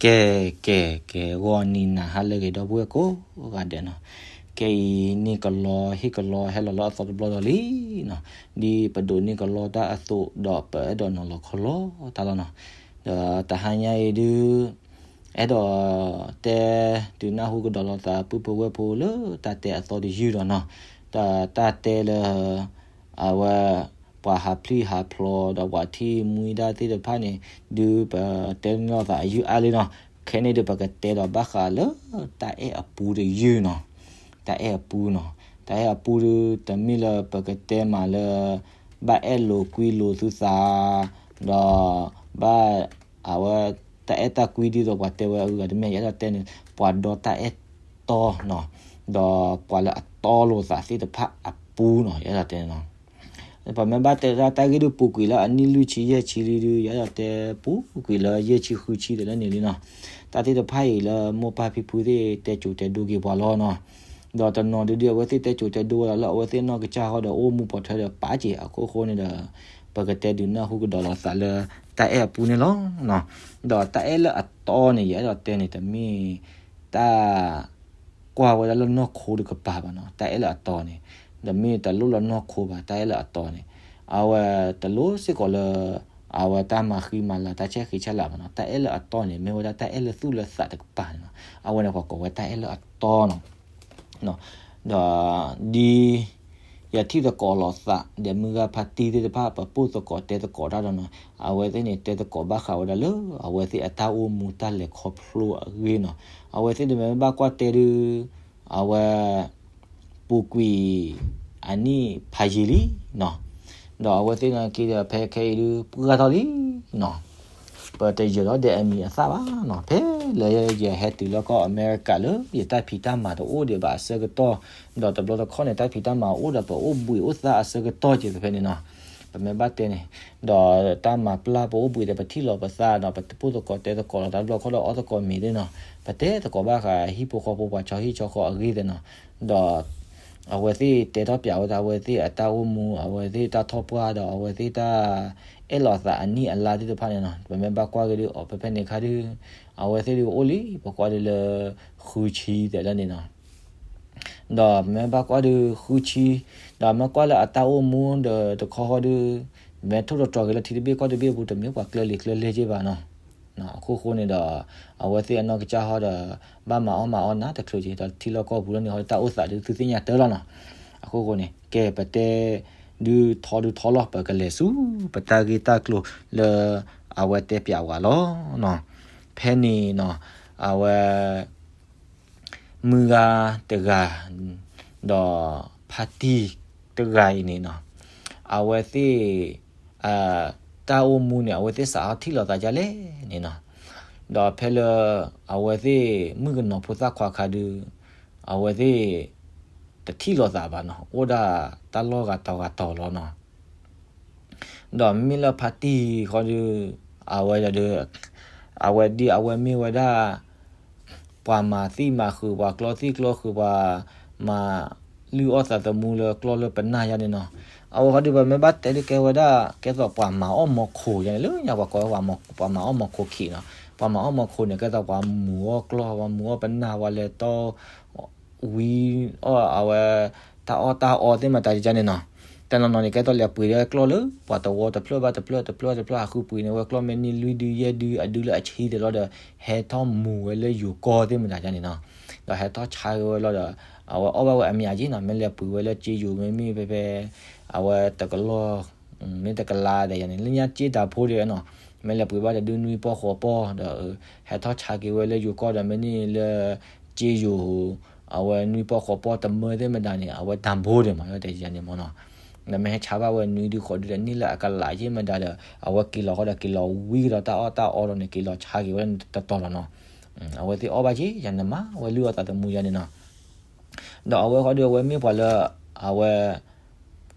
ကဲ ကဲ ကဲ ဂီၤနံၤနၤဟါလၢအဂ့ၤ ဒီပုၢ်ဝဲၢ်ကိးဂၤဒဲးနီၤ, ခဲအံၤန့ၣ်ကလီဟ့ၣ်ကလီဟဲလီၤလၢအသီတဘျီဒီးလံနီၤ, ဒ်ပဒိးန့ၢ်ကလီတၢ်အသိးဒီးပအဲၣ်ဒိးနီၤလီၤခီလီၤတၢ်လီၤနီၤ, ဒီးတဟါညါအံၤဒုး အဲၣ်ဒိးတဲဒုးနၢ်ဟူကဒီးလိာ်သးပုၢ်ဖိဝဲၢ်ဖိလၢတၢ်တဲအသီတယုၢ်ဒီးနီၤ, တၢ်တဲလၢ အဝဲ ပှၤဟးဖျံးဟးဖျိးဒီးပှၤထံၣ်မှံဒၣ်သ့ၣ်တဖၣ်န့ၣ် ဒုးပတဲန့ၢ်လိာ်သးအယုၢ်အါလံနီၤ, ခဲန့ၣ်ဒုးပကတဲဒီးဘၣ်ဃးလၢ တၢ်အဲၣ်အပူတယုၢ်နီၤ, တၢ်အဲၣ်အပူနီၤ, တၢ်အဲၣ်အပူဒုး တမ့ၢ်လၢပကတဲမးလၢ ဘၣ်အဲၣ်လိာ်ကွံလိာ်သုသး ဒီး ဘၣ် အဝဲ တၢ်အဲၣ်တၢ်ကွံဒ်သိးပှၤတဲဝဲအဂုၤအဂၤတမ့ၢ် ယအဲၣ်ဒိးတဲန့ၣ် ပှၤဒီတၢ်အဲၣ်တီနီၤ, ဒီးပှၤလၢအတီလိာ်သးသ့ၣ်တဖၣ်အပူနီၤ ယအဲၣ်ဒိးတဲန့ၣ်နီၤ, ပမ့ၢ်ဘၣ်တဲဒၣ်တၢ်ဂ့ၢ်ဒုးပူၤကွံာ်လၢအနံၣ်လွံၢ်ဆံယဲၢ်ဆံလံဒုး ယအဲၣ်ဒိးတဲပူၤကွံာ်လၢယဲၢ်ဆံဃုဆံတလၢန့ၣ်လံနီၤ, တၢ်သ့ၣ်တဖၣ်အံၤလၢမိၢ်ပၢ်ဖံဖုသ့ၣ်တဲစိၤတဲဒိက့ၤပှၤလီၤနီၤ, ဒီးတနီၤဒုးဒုးအဝဲသ့ၣ်တဲစိၤတဲဒိဝဲဒၣ်လၢအဝဲသ့ၣ်နီၢ်ကစၢ်ဃီဒီးအိၣ်မူပိာ်ထွဲဒီးပာ်က့ၤအခိၣ်ဃိန့ၣ်ဒီး ပကတဲဒုးနၢ်ဟူကဒီးလိာ်သးလၢ တၢ်အဲၣ်အပူန့ၣ်လီၤနီၤ, ဒီးတၢ်အဲၣ်လၢအတီန့ၣ် ယအဲၣ်ဒိးတဲန့ၣ် တမ့ၢ် တၢ် ကွၢ်ဝဲဒၣ်လၢနီၢ်ခိတကပၤဘၣ်နီၤ, တၢ်အဲၣ်လၢအတီန့ၣ် တမ့ၢ်တလိၣ်လၢနီၢ်ခိဘၣ်, တၢ်အဲၣ်လၢအတီန့ၣ် အဝဲတလိၣ်စ့ၢ်ကီးလၢ အဝဲတၢ်မၤဃံမၤလၤတၢ်ဆဲးဃံးဆဲးလၤဘၣ်နီၤ, တၢ်အဲၣ်လၢအတီန့ၣ် မ့ၢ်ဝဲဒၣ်တၢ်အဲၣ်လၢသူၣ်လၢသးတကပၤန့ၣ်နီၤ, အဝဲန့ၣ်ပှၤကိးဝဲတၢ်အဲၣ်လၢအတီနီၤ ဒီး ဒ် ယထံၣ်သကိးလိာ်သး ဒီးမုၢ်ဂၤဖါတံၢ်သ့ၣ်တဖၣ် ပပိၢ်သကိးတဲသကိးတၢ်ဒီးနီၤ, အဝဲသ့ၣ်န့ၣ်တဲသကိးဘၣ်ဃးဝဲဒၣ်လၢ အဝဲသ့ၣ်အတၢ်အိၣ်မူတၢ်လဲၤခီဖျိအဂ့ၢ်နီၤ, အဝဲသ့ၣ်တမ့ၢ်ဘၣ်ကွၢ်တဲဒုး အဝဲ ပူၤကွံာ် အနံၣ်ဖးယံာ်လံနီၤ, ဒီးအဝဲသ့ၣ်နာ်က့ဒီးဖဲခဲအံၤဒုး ပှၢ်ထီၣ်လံနီၤ ပတယၢၤထီၣ်ဒဲးအမံၤအသၣ်ဘၣ်နီၤ, ဖဲလၢယဟဲတုၤလီၢ်ကီၢ်အမဲရကၤလၢ ယတၢ်ဖံးတၢ်မၤတအိၣ်ဒံးဘၣ်အဆၢကတီၢ်, ဒီးတဘျီတခီၣ်န့ၣ် တၢ်ဖံးတၢ်မၤအိၣ်ဒီးပအိၣ်ဘှံးအိၣ်သါအဆၢကတီၢ်က့ၤဖဲန့ၣ်နီၤ, ပမ့ၢ်ဘၣ်တဲန့ၣ်, ဒီးတၢ်မၤပျၢ်ပအိၣ်ဘှံးဒီးပထံၣ်လိာ်ပသးဒီး ပတပိၢ်သကိးတဲသကိးလိာ်သးတဘျီခီၣ်ဒီးအီၣ်သကိးမ့ၤသ့ၣ်နီၤ, ပတဲသကိးဘၣ်ဃးဟံၣ်ဖိဃီဖိပှၤကၠီဟံၣ်ကၠီဃီအဂ့ၢ်သ့ၣ်နီၤ, ဒီး အဝဲသ့ၣ်တဲထီၣ်ပၠးဝဲဒၣ်အဝဲသ့ၣ်အတၢ်အိၣ်မူ အဝဲသ့ၣ်တၢ်ထီၣ်ပှၢ်ဒီးအဝဲသ့ၣ်တၢ်အဲၣ်လိာ်သးအနံၣ်အလါသ့ၣ်တဖၣ်န့ၣ်နီၤ, ပမ့ၢ်ဘၣ်ကွၢ်က့ၤဒုး အီၤဖဲဖဲန့ၣ်ခါဒုး အဝဲသ့ၣ်ဒုးအိၣ်လံ ပကွၢ်ဒုးလၢ ဃုဆံသဲးလၢန့ၣ်နီၤ, ဒီးမ့ၢ်ဘၣ်ကွၢ်ဒုးဃုဆံ, ဒီးမ့ၢ်ကွၢ်လၢအတၢ်အိၣ်မူဒီးတခီဃီဒုး, မ့ၢ်ထိၣ်တတြီၤက့ၤလၢထံတဘ့ၣ်ကီၢ်တဘ့ၣ်အပူၤ တမ့ၢ်ပှၤကျၢၤလံၤကျၢၤလဲၢ်က့ၤဘၣ်နီၤ, အခိၣ်ဃိန့ၣ်ဒီး အဝဲသ့ၣ်အနီၢ်ကစၢ်ဃီဒီး ဘၣ်မၤအီၣ်မၤအီနးတချုးက့ၤ ဒီးထံလီၢ်ကီၢ်ပူၤလၢန့ၣ်ဃီ တၢ်အိၣ်သးဒုးသုသ့ၣ်ညါတၢ်လီၤနီၤ, အခိၣ်ဃိန့ၣ် ကဲပတဲ ဒုးထီဒုးထီလီၤ ပကလဲၤဆူ ပတၢ်ဂ့ၢ်တၢ်ကျိၤလၢ အဝဲတဲပၠးဝဲလီၤနီၤ, ဖဲန့ၣ်နီၤ, အဝဲ မုၢ်ဂၤတဂၤ ဒီးဖါတံၢ်တဂၤအံၤန့ၣ်နီၤ, အဝဲသ့ၣ် တၢ်အိၣ်မူန့ၣ် အဝဲသ့ၣ်စးထီၣ်ထံၣ်လိာ်သးဒ်လဲၣ်န့ၣ်နီၤ, ဒီးဖဲလၢ အဝဲသ့ၣ်မုၣ်ကနီၤဖိသၣ်ခွါခါဒုး အဝဲသ့ၣ် တထံၣ်လိာ်သးဘၣ်နီၤ, အိၣ်ဒၣ်တၢ်လီၢ်ဂၤတီၤဂၤတီၤလီၤနီၤ ဒီးမ့ၢ်လၢဖါတံၢ်ဃီဒုး အဝဲဒၣ်ဒီး အဝဲဒ်အဝဲမ့ၢ်ဝဲဒၣ် ပှၤမၤသံၣ်မၤဃုာ် ပှၤကျီသံၣ်ကျီဃုာ် ပှၤမၤလုၢ်အီၣ်သးသမူလၢကျီလၢပနၢ်ယါန့ၣ်နီၤ, အဝဲဃီဒုး ပမ့ၢ်ဘၣ်တဲဒုးကဲဝဲဒၣ် ကဲသိးပှၤမၤအီၣ်မီၤခိၣ်ယါန့ၣ် လၢညါပှၤကိးဝဲပှၤမၤအီၣ်မီၤခိၣ်ခံးနီၤ, ပှၤမၤအီၣ်မီၤခိၣ်န့ၣ် ကဲသိးပှၤမူၤအီၣ်ကျီ ပှၤမူၤအီၣ်ပနၢ် ပှၤလဲၤတီ ဝံအီၣ်အဝဲ တၢ်အီၣ်တၢ်အီသ့ၣ်မတၤယါန့ၣ်နီၤ, တနီၤနီၤန့ၣ် ကဲသိးလဲၤပှ့ၤဒီးကျီလၢ ပှၤတဝီတဖျၢၣ်ဘၣ်တဖျၢၣ်တဖျၢၣ်တဖျၢၣ် ဟးဃုပှ့ၤန့ၢ်ဝဲကျီမ့ၢ်န့ၢ်လွံၢ်ဒုယဲၢ်ဒုအဒုလၢအဆံသ့ၣ်လီၤဒီး ဟဲထီၣ်မူၤဝဲလၢယိၤကီၢ်သ့ၣ်မတၤယါန့ၣ်နီၤ, ဒီးဟဲထီၣ်ဆါက့ၤဝဲလီၤဒီး အဝဲအီၣ်ဘၣ်ဝဲအမံၤက့နီၤ, မ့ၢ်လဲၤပှ့ၤဝဲလၢစ့ယိၤ မ့မ့ၢ်ဖဲဖဲ အဝဲတကလီၢ် မ့ၢ်တကလးသ့ၣ်ယါန့ၣ် လၢညါစ့တၢ်ဖိဒ်နီၤ, မ့ၢ်လဲၤပှ့ၤဘၣ်တဒုနွံပီၢ်ဃိးပီၢ်ဒီး ဟဲထီၣ်ဆါက့ၤဝဲလၢယိၤကီၢ်ဒီး မ့ၢ်န့ၢ်လၢ စ့ယိၤ အဝဲနွံပီၢ်ဃိးပီၢ်တမၢသ့ၣ်မတၤန့ၣ် အဝဲတၢ်ဖိဒ်မး တဲယါန့ၣ်မ့ၢ်နီၤ, ဒီးမ့ၢ်ဟဲဆါဘၣ်ဝဲနွံဒုဃိးဒုဒီးန့ၢ်လၢအကလးယ့ၢ်မတၤဒီး အဝဲက့ၤလီၤဃီဒီးက့ၤလီၤဝံၤကဒီးတၢ်အီၣ်တၢ်အီဒီးန့ၣ် က့ၤလီၤဆါက့ၤဝဲတတီၤလီၤနီၤ, အဝဲသ့ၣ်အီၣ်ဘၣ်က့ၤယါန့ၣ် မၤဝဲလုၢ်အီၣ်သးသမူယါန့ၣ်နီၤ, ဒီးအဝဲဃီဒုးအဝဲမ့ၢ်ပှၤလၢ အဝဲ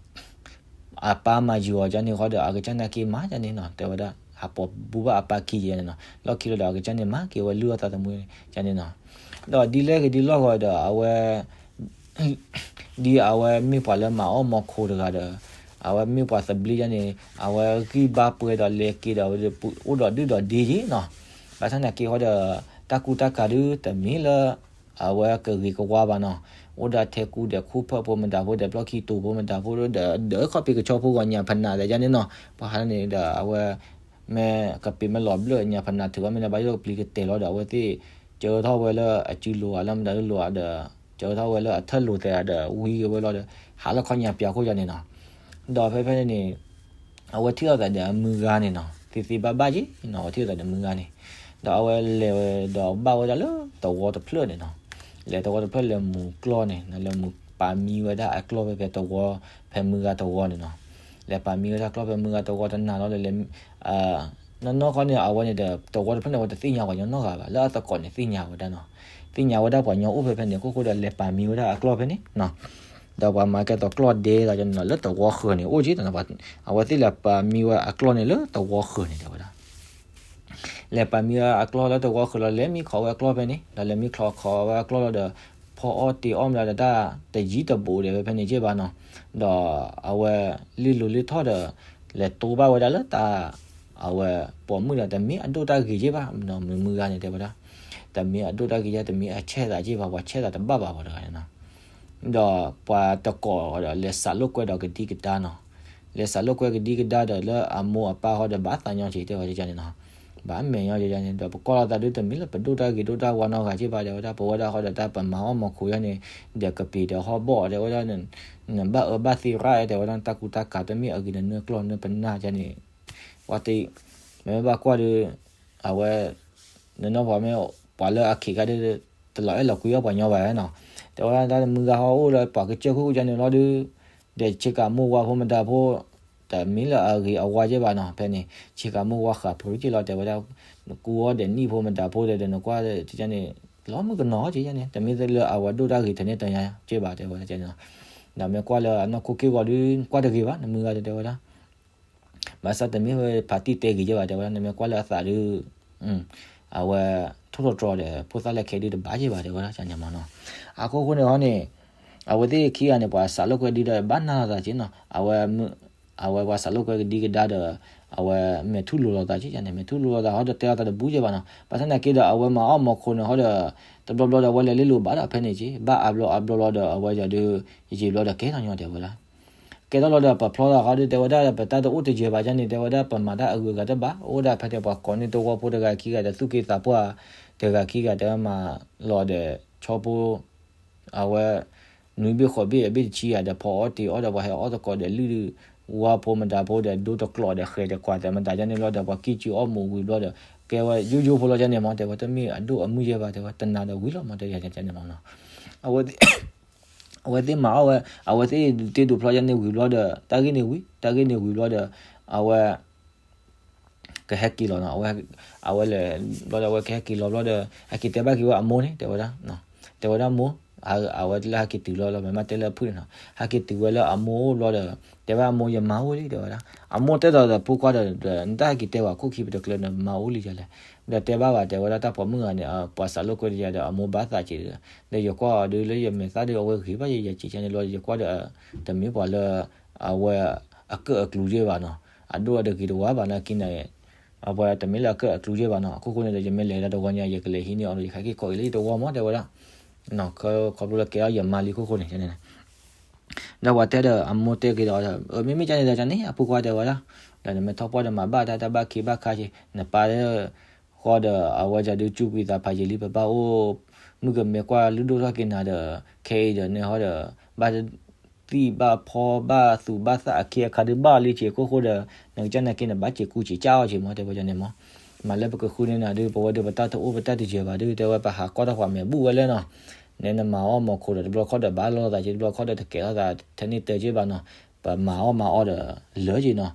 အပၢ်မၤယုာ်အီၤယါန့ၣ်ဃီဒီး အကစၢ်နာ်က့မၤယါန့ၣ်နီၤ, တဲဝဲဒၣ် ဟးပိာ်ဘူဘၣ်အပၢ်ခံယါန့ၣ်နီၤ, လီၢ်ခံလီၤဒီးအကစၢ်န့ၣ်မၤက့ၤဝဲလုၢ်အီၣ်သးသမူယါန့ၣ်နီၤ, ဒီးဒ်လဲၣ်ဂ့ၤဒ်လီၢ်ဂီၤဒီး အဝဲ ဒ်အဝဲမ့ၢ်ပှၤလၢမၤအီၣ်မီၤခိၣ်တဂၤဒီး အဝဲမ့ၢ်ပှၤသဘျ့ယါန့ၣ် အဝဲဂံၢ်ဘါပှဲၤဒီးလဲၤက့ၤဒီး အိၣ်ဒီးဒုၣ်ဒီးဒ့ယ့ၣ်နီၤ, ဘၣ်ဆၣ်သနာ်က့ဟီဒီး တၢ်ကူတၢ်ကၤဒုးတမ့ၢ်လၢ အဝဲကဂ့ၤကဝါဘၣ်နီၤ. အိၣ်ဒၣ်ထဲကူဒီးခိၣ်ဖၢၣ်ဖိမတၤဖိဒီး ပျီၢ်ခံတိၤဖိမတၤဖိဒီး ဒၢးခီၣ်ဖံးကဆီဖိဂီၤညၣ်ဖနးသဲန့ၣ်နီၤ. ပှၤဟးန့ၣ်ဒီး အဝဲ မ့ၢ်ကပ့ၤမ့ၢ်လီၤဘျၢၣ်ညၣ်ဖနးထုးအီၤမ့ၢ်န့ၣ် ဘၣ်ယိၣ်ကပျံၤကတဲာ်လီၤဒီး အဝဲသ့ၣ် ကၢထီၣ်ဝဲလၢအစုလိၤဧါ လၢမတၤဒုလိၤဧါဒီး ကၢထီၣ်ဝဲလၢအထၢၣ်လိၤသဲဧါဒီး ဝံက့ၤဝဲလီၤဒီး ဟးလီၤခီညၣ်ပၠးခိၣ်ယၤန့ၣ်နီၤ. ဒီးဖဲဖဲန့ၣ်န့ၣ် အဝဲထံၣ်လိာ်သးဒီးအမုၢ်ဂၤန့ၣ်နီၤ, သ့သ့ဘၣ်ဘၣ်က့နီၤ, အဝဲထံၣ်လိာ်သးဒီးမုၢ်ဂၤန့ၣ်, ဒီးအဝဲလဲၤဝဲဒီးဘၣ်ဝဲဒၣ်လၢသဝီတဖျၢၣ်န့ၣ်နီၤ, လဲၤသဝီတဖျၢၣ်လဲၤမူၤကျီၢ်န့ၣ်, လဲၤမူၤပာ်မံဝဲဒၣ်အကျီၢ်ဖဲဖဲသဝီ, ဖဲမုၢ်ဂၤသဝီန့ၣ်နီၤ, လဲၤပာ်မံဝဲဒၣ်ကျီၢ်ဖဲမုၢ်ဂၤသဝီတနၤလီၤဒီးလဲၤ နီၢ်နီၢ်ခီန့ၣ် အဝဲန့ၣ်ဒီး သဝီတဖျၢၣ်န့ၣ် အဝဲတသ့ၣ်ညါပှၤညီနီတဂၤဘၣ်, လၢအသကိးန့ၣ်သ့ၣ်ညါဝဲဒၣ်နီၤ, သ့ၣ်ညါဝဲဒၣ်ပှၤညီအိၣ်ဖဲဖဲန့ၣ် အခိၣ်ဃိဒီးလဲၤပာ်မံဝဲဒၣ်အကျီၢ်ဖဲန့ၣ်နီၤ, ဒီးပှၤမၤကဲသိးကျီၢ်ဒဲသးန့ၣ်နီၤ လၢသဝီဃၢၤန့ၣ် အိၣ်က့ အဝဲသ့ၣ်လဲၤပာ်မံဝဲအကျီၢ်န့ၣ်လၢသဝီဃၢၤန့ၣ် တဲဝဲဒၣ် လဲၤပာ်မံဝဲအကျီၢ်လၢသဝီဃၢၤလီၤ, လဲၤမံခီဝဲအကျီၢ်ဖဲန့ၣ်, ဒီးလဲၤမံခီခီဝဲအကျီၢ်လီၤဒီး ဖီအီၣ်တ့ၤအီၣ်မးလၢတၢ်တယံၤတဘူးဒဲးဝဲဖဲန့ၣ်က့ဘၣ်နီၤ, ဒီးအဝဲလ့လိၤလ့ထီၣ်ဒီး လဲၤတိဘၣ်ဝဲဒၣ်လၢတၢ် အဝဲပိာ်မုၣ်ဒီး တမ့ၢ်အဒိၣ်တၢ်ဂ့ၤက့ဘၣ်, မုၢ်မုၢ်ဂၤန့ၣ်တဲဝဲဒၣ်, တမ့ၢ်အဒိၣ်တၢ်ဂ့ၤက့ တမ့ၢ်အဆဲးသးက့ဘၣ်, ပှၤဆဲးသးတဘၣ်ဘၣ်ပှၤတဂၤန့ၣ်နီၤ ဒီးပှၤသကိးဒီးလဲၤစးလိာ်ကွဲဒီးကဒံကဒါနီၤ, လဲၤစးလိာ်ကွဲကဒံကဒါဒီးလၢအမိၢ်အပၢ်ဃီဒီးဘၣ်သးညီက့တဲဝဲဒၣ်န့ၣ်နီၤ, ဘၣ်မဲာ်ညီက့န့ၣ် ဒီးပကွၢ်လိာ်သးဒုးတမ့ၢ်လၢပဒိၣ်တၢ်ဂ့ၤဒိၣ်တၢ်ဝါနီတဂၤက့ဘၣ် တဲဝဲဒၣ်, ပဝဲဒၣ်ဃီဒီးတၢ်ပမၤအီၣ်မၤခိးယါန့ၣ် ဒီးကပ့ၤဒီးဟီၣ်ဘီၣ်တဲဝဲဒၣ်, နဘၣ်အၢဘၣ်သီရၣ်တဲဝဲဒၣ်, တၢ်ကူတၢ်ကၤတမ့ၢ်အဂ့ၤနနၢ်ကျီၢ်နၢ်ပနၢ်ယါန့ၣ်, ပှၤတ မ့မ့ၢ်ဘၣ်ကွၢ်ဒီး အဝဲ နနီၢ်ပှၤမ့ၢ် ပှၤလၢအခံးခါဒီး တလီၤအဲၣ်လီၤကွံအီၣ်ပှၤညီဘၣ်နီၤ, တဲဝဲဒၣ်တၢ်မုၢ်ဂၤဟီအိၣ်လၢပှၤကစၢၢ်ခိၣ်ကယါန့ၣ်လီၤဒီး, ဒီးဆ့ကၤမိၢ်ဝါဖိမတၤဖိ တမ့ၢ်လၢအဂ့ၤအဝါက့ဘၣ်နီၤ, ဖဲန့ၣ် ဆ့ကၤမိၢ်ဝါဃးဖုးက့လီၤတဲဝဲဒၣ်, နကူအီၣ်ဒီးနံၣ်ဖိမတၤဖိဒီး နကွၢ်န့ၣ် လီၤမုၢ်ကနီၤက့န့ၣ် တမ့ၢ်လၢအဝဲဒိၣ်တၢ်ဂ့ၤထဲန့ၣ်တညါက့ဘၣ်တဲဝဲဒၣ်န့ၣ်နီၤ, ဒီးမ့ၢ်ကွၢ်လၢအနီၢ်ခိၣ်က့ၢ်ဂီၤဒီး ကွၢ်တဂ့ၤဘၣ် နမုၢ်ဂၤတဲဝဲဒၣ် ဘၣ်ဆၣ်တမ့ၢ်ဝဲဖးတံၢ်တဲဂ့ၤက့ဘၣ်တဲဝဲဒၣ်, နမ့ၢ်ကွၢ်လၢအသးဒုး အဝဲ ထိၣ်တြီၤတြီၤဒီး ဖိသၣ်လဲၤခဲဒုးတဘၣ်က့ဘၣ်တဲဝဲဒၣ်န့ၣ်မနီၤ, အခိၣ်ဃိန့ၣ်ဟီန့ၣ် အဝဲသ့ၣ်ခံဂၤန့ၣ် ပှၤစးလိာ်ကွဲဒံးဒီးဘၣ်နၢ်လိာ်သးက့နီၤ, အဝဲ အဝဲပှၤစးလိာ်ကွဲကဒံကဒါဒီး အဝဲမဲာ်ထူၣ်လိၤလိာ်သးက့န့ၣ် မဲာ်ထူၣ်လိၤလိာ်သးဟီဒီးတဲလိာ်သးတဘူးက့ဘၣ်နီၤ, ဘၣ်ဆၣ်သနာ်က့ဒီး အဝဲမၤအီၣ်မၤခိးန့ၣ်ဟီဒီး တဘျီဘျီဒီးအဝဲလဲၤလ့လိာ်ဘၣ်ဒီးဖဲန့ၣ်က့ ဘၣ်အါဘျီအါဘျီလီၤဒီး အဝဲယၤဒုး ယံာ်ဘျီဒီးကဲထီၣ်ညီတဲဝဲဒၣ် ကဲထီၣ်လီၤဒီးပဖျီသးဃီဒုး တဲဝဲဒၣ် ပတၢ်တအိၣ်တယၢၤဘၣ်ယါန့ၣ် တဲဝဲဒၣ် ပမၤတၢ်အဂုၤအဂၤတဘၣ် အိၣ်ဒၣ်ဖဲတဲပှၤကိးန့ၢ်သဝီဖိတဂၤခံဂၤဒီးသူၣ်က့သးပှၢ်တဂၤခံဂၤ တဲဝဲမၤလီၤဒီးဆီဖိ အဝဲ နွံဘ့ၣ်ဃိးဘ့ၣ်အဘ့ၣ်တဆံယၤဒီးဖီအီၣ်တ့ၤအီၣ်ဒီးပှၤဟဲအီၣ်သကိးဒီးလုၢ်ဒုး ဝါဖိမတၤဖိဒီးဒိတကျိးဒီးဃဲၤဒီးကွၢ်သဲးမတၤယါန့ၣ်လီၤဒီးပှၤကံၣ်ကံအီၣ်မူးဝံၤဘျီဒီး ကဲဝဲယိယိဖိလီၤယါန့ၣ်မ့ၢ် တဲဝဲတမ့ၢ်အဒိၣ်အမုၢ်ယဲဘၣ် တဲဝဲတနၤဒီးဝံၤလီၤမ့ၢ် တဲယါန့ၣ်မ့ၢ်နီၤ အဝဲ အဝဲသ့ၣ်မၤအီၣ်ဝဲ အဝဲသ့ၣ်တ့ဒိးဖျီယါန့ၣ်ဝံၤဘျီဒီး တၢ်ဂ့ၢ်န့ၣ်ဝံၤ တၢ်ဂ့ၢ်န့ၣ်ဝံၤဘျီဒီး အဝဲ ကဟဲက့ၤလီၤနီၤ အဝဲ အဝဲလဲၤဘျီဒီး အဝဲကဟဲက့ၤလီၤဘျီဒီး ဟဲက့ၤတဲဘၣ်က့ၤဝဲအမိၢ်န့ၣ် တဲဝဲဒၣ် တဲဝဲဒၣ်မိၢ် အဝဲလၢဟဲက့ၤတုၤလီၤလီၤ မ့ၢ်မ့ၢ်တဲလၢအဖုၣ်န့ၣ်နီၤ ဟဲက့ၤတုၤဝဲလၢအမိၢ်အိၣ်ဘျီဒီး တဲဝဲအမိၢ် ယမါအိၣ်လံ တဲဝဲဒၣ် အမိၢ်တဲဒီးဒီးဖိခွါဒီး နတၢ်ဟဲက့ၤတဲဝဲခိၣ်ခံပတကျၢၤ နမါအိၣ်လံယါလဲၣ် ဒီးတဲဘၣ်ဘၣ် တဲဝဲဒၣ်တၢ်ပိာ်မုၣ်ဂၤန့ၣ် ပှၤစးလိာ်ကွဲတယါဒီး အမိၢ်ဘၣ်သးက့ၤဒီး ဒီးယကွၢ်အီၤဒုးလၢယမဲာ်သၣ်ဒုး အဝဲဂ့ၤဘၣ်ယဲ ယစံးကန့ၣ်လီၤ ယကွၢ်ဒီး တမ့ၢ်ပှၤလၢ အဝဲ အကၢၣ်အကျူယဲဘၣ်နီၤ အဒိၣ်အတဂ့ၤတဝါဘၣ်နာ်က့န့ၣ် အပှၤတမ့ၢ်လၢအကၢၣ်အကျူယဲဘၣ်နီၤ အခိၣ်ဃိန့ၣ်ဒီး ယမ့ၢ်လဲၤဒၣ်တဝီညါ ယကလဲၤဟံးန့ၢ်အီၤဒီး ယကဟဲက့ၤကိးအံၤလၢယတဝီမ့ၢ် တဲဝဲဒၣ် ခီဖျိလၢကဲထီၣ်ယမါလံခိၣ်ဃိန့ၣ် ဒီးပှၤတဲဒီးအမိၢ်တဲက့ၤဒီး မ့မ့ၢ်ကန့ၣ်ဒီး ကန့ၣ် အဖိခွါတဲဝဲဒၣ် ဒီးနမ့ၢ်ထီၣ်ပှၢ်ဒီးမၤဘၣ်တၢ်တၢ်ဘၣ်ခ့ဘၣ်ခါက့ၤ နပၢ်ဒီး ဃီဒီးအဝဲဒၣ်ဒုးစူးကွံာ်သးဖးယံာ်လံ ပဘၣ်အိၣ် မုၣ်ကမဲာ်ကွၢ်လုၢ်ဒိၣ်ထီၣ်က့ၤနၤဒီး ခဲအံၤဒီးန့ၣ်ဟီဒီး ဘၣ် သံၣ်ဘၣ်ဖီဘၣ်သူၣ်ဘၣ်သးအခ့အခါဒုးဘၣ်လံက့ၤအခိၣ်ဃိဒီး နကစၢ်နာ်က့န့ၣ် ဘၣ်စံးကူစံးကၠၢ်အီၤက့ၤမ့ၢ် တဲဝဲဒၣ်န့ၣ်မ့ၢ် မၤလၢပကဃုန့ၢ်နၤဒုး ပဝဲဒုးပတၢ်တအိၣ်ပတၢ်တယၢၤဘၣ်ဒုး တဲဝဲပဟးကွၢ်ထီၣ်ပှၤမဲာ်ဘူၣ်ဝဲလဲၣ်နီၤ နဲနမၤအီၣ်မၤခိးဒီးတဘျီခီဒီးဘၣ်လိာ်သးက့ၤ တဘျီခီဒီးတကဲထီၣ်သးထဲန့ၣ်တၢ်က့ၤဘၣ်နီၤ ပမၤအီၣ်မၤအီၣ်ဒီးလၢက့ၤနီၤ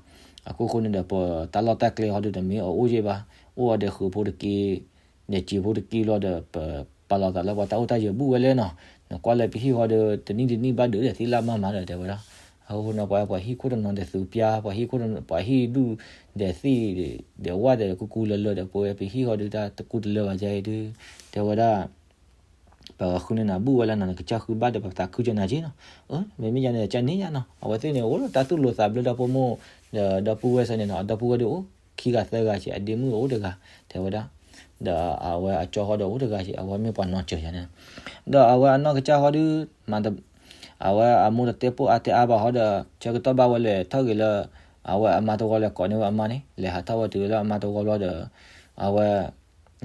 အခိၣ်ဃိန့ၣ်ဒီး ပတၢ်လီၢ်တၢ်ကျဲဟီဒုးတမ့ၢ်အအိၣ်က့ၤဘၣ် အိၣ်အီၤဒီးဃုာ်ဖိတက့ၢ် ဒီးစံာ်ဖိတက့ၢ်လီၤဒီး ပပာ်လီၤသးလၢပှၤတၢ်အိၣ်တၢ်ယၢၤဘူၣ်ဝဲလဲၣ်နီၤ နကွၢ်လၢပဟံၣ်ဃီဒီး တနံၣ်တနံၣ်ဘၣ်ဒုးဒီးသ့ၣ်လၢမၤမၤဒီးတဲဝဲဒၣ် အဃိန့ၣ် ပှၤဟံၣ်ခိၣ်တနီၤဒီးသူးပျါ ပှၤဟံၣ်ခိၣ်တနီၤ ပှၤဟံၣ်ဒူၣ်ဒီးသ့ၣ်ဒီးဝၣ်ဒီးကူကူလၢလၢဒီး ပဝဲပဟံၣ်ဃီဒုးတၢ်တကူတလၢဘၣ်ယါအံၤဒုး တဲဝဲဒၣ် ပဃုန့ၢ်နၤဘူၣ်ဝဲလဲၣ်နီၤ နကစၢ်ဃုဘၣ်ဒီးပသးခုကနၤက့ၤနီၤ မ့မ့ၢ်ယါန့ၣ် ကန့ၣ်ယါနီၤ အဝဲသ့ၣ်န့ၣ် အိၣ်လၢတၢ်သူၣ်လိၤသးဘျၢဒီဖိမိၢ် ဒီးဒီပုၢ်ဝဲၢ်စ့ၢ်န့ၣ်နီၤ အဒီပုၢ်ဝဲၢ်ဒုးအိၣ်ခံဂၤသၢဂၤက့ၤ အဒ့မုၣ်အိၣ်တဂၤ တဲဝဲဒၣ် ဒီးအဝဲအကၠီဃီဒီးအိၣ်တဂၤက့ အဝဲမ့ၢ်ပှၤနီၢ်စၢၤယၤန့ၣ်, ဒီးအဝဲအနီၢ်ကစၢ်ဃီဒီး မၤတ အဝဲအမိၢ်တတဲပိၢ်အါတဲအါဘၣ်ဃီဒီး ဆၢကတီၢ်ဘၣ်ဝဲလဲၤထီၣ်က့ၤလၢ အဝဲအမါတဝီ လဲၤကိးန့ၢ်ဝဲအမါန့ၣ်, လဲၤဟးထီၣ်ဝဲတုၤလၢအမါတဝီဘျီဒီး အဝဲ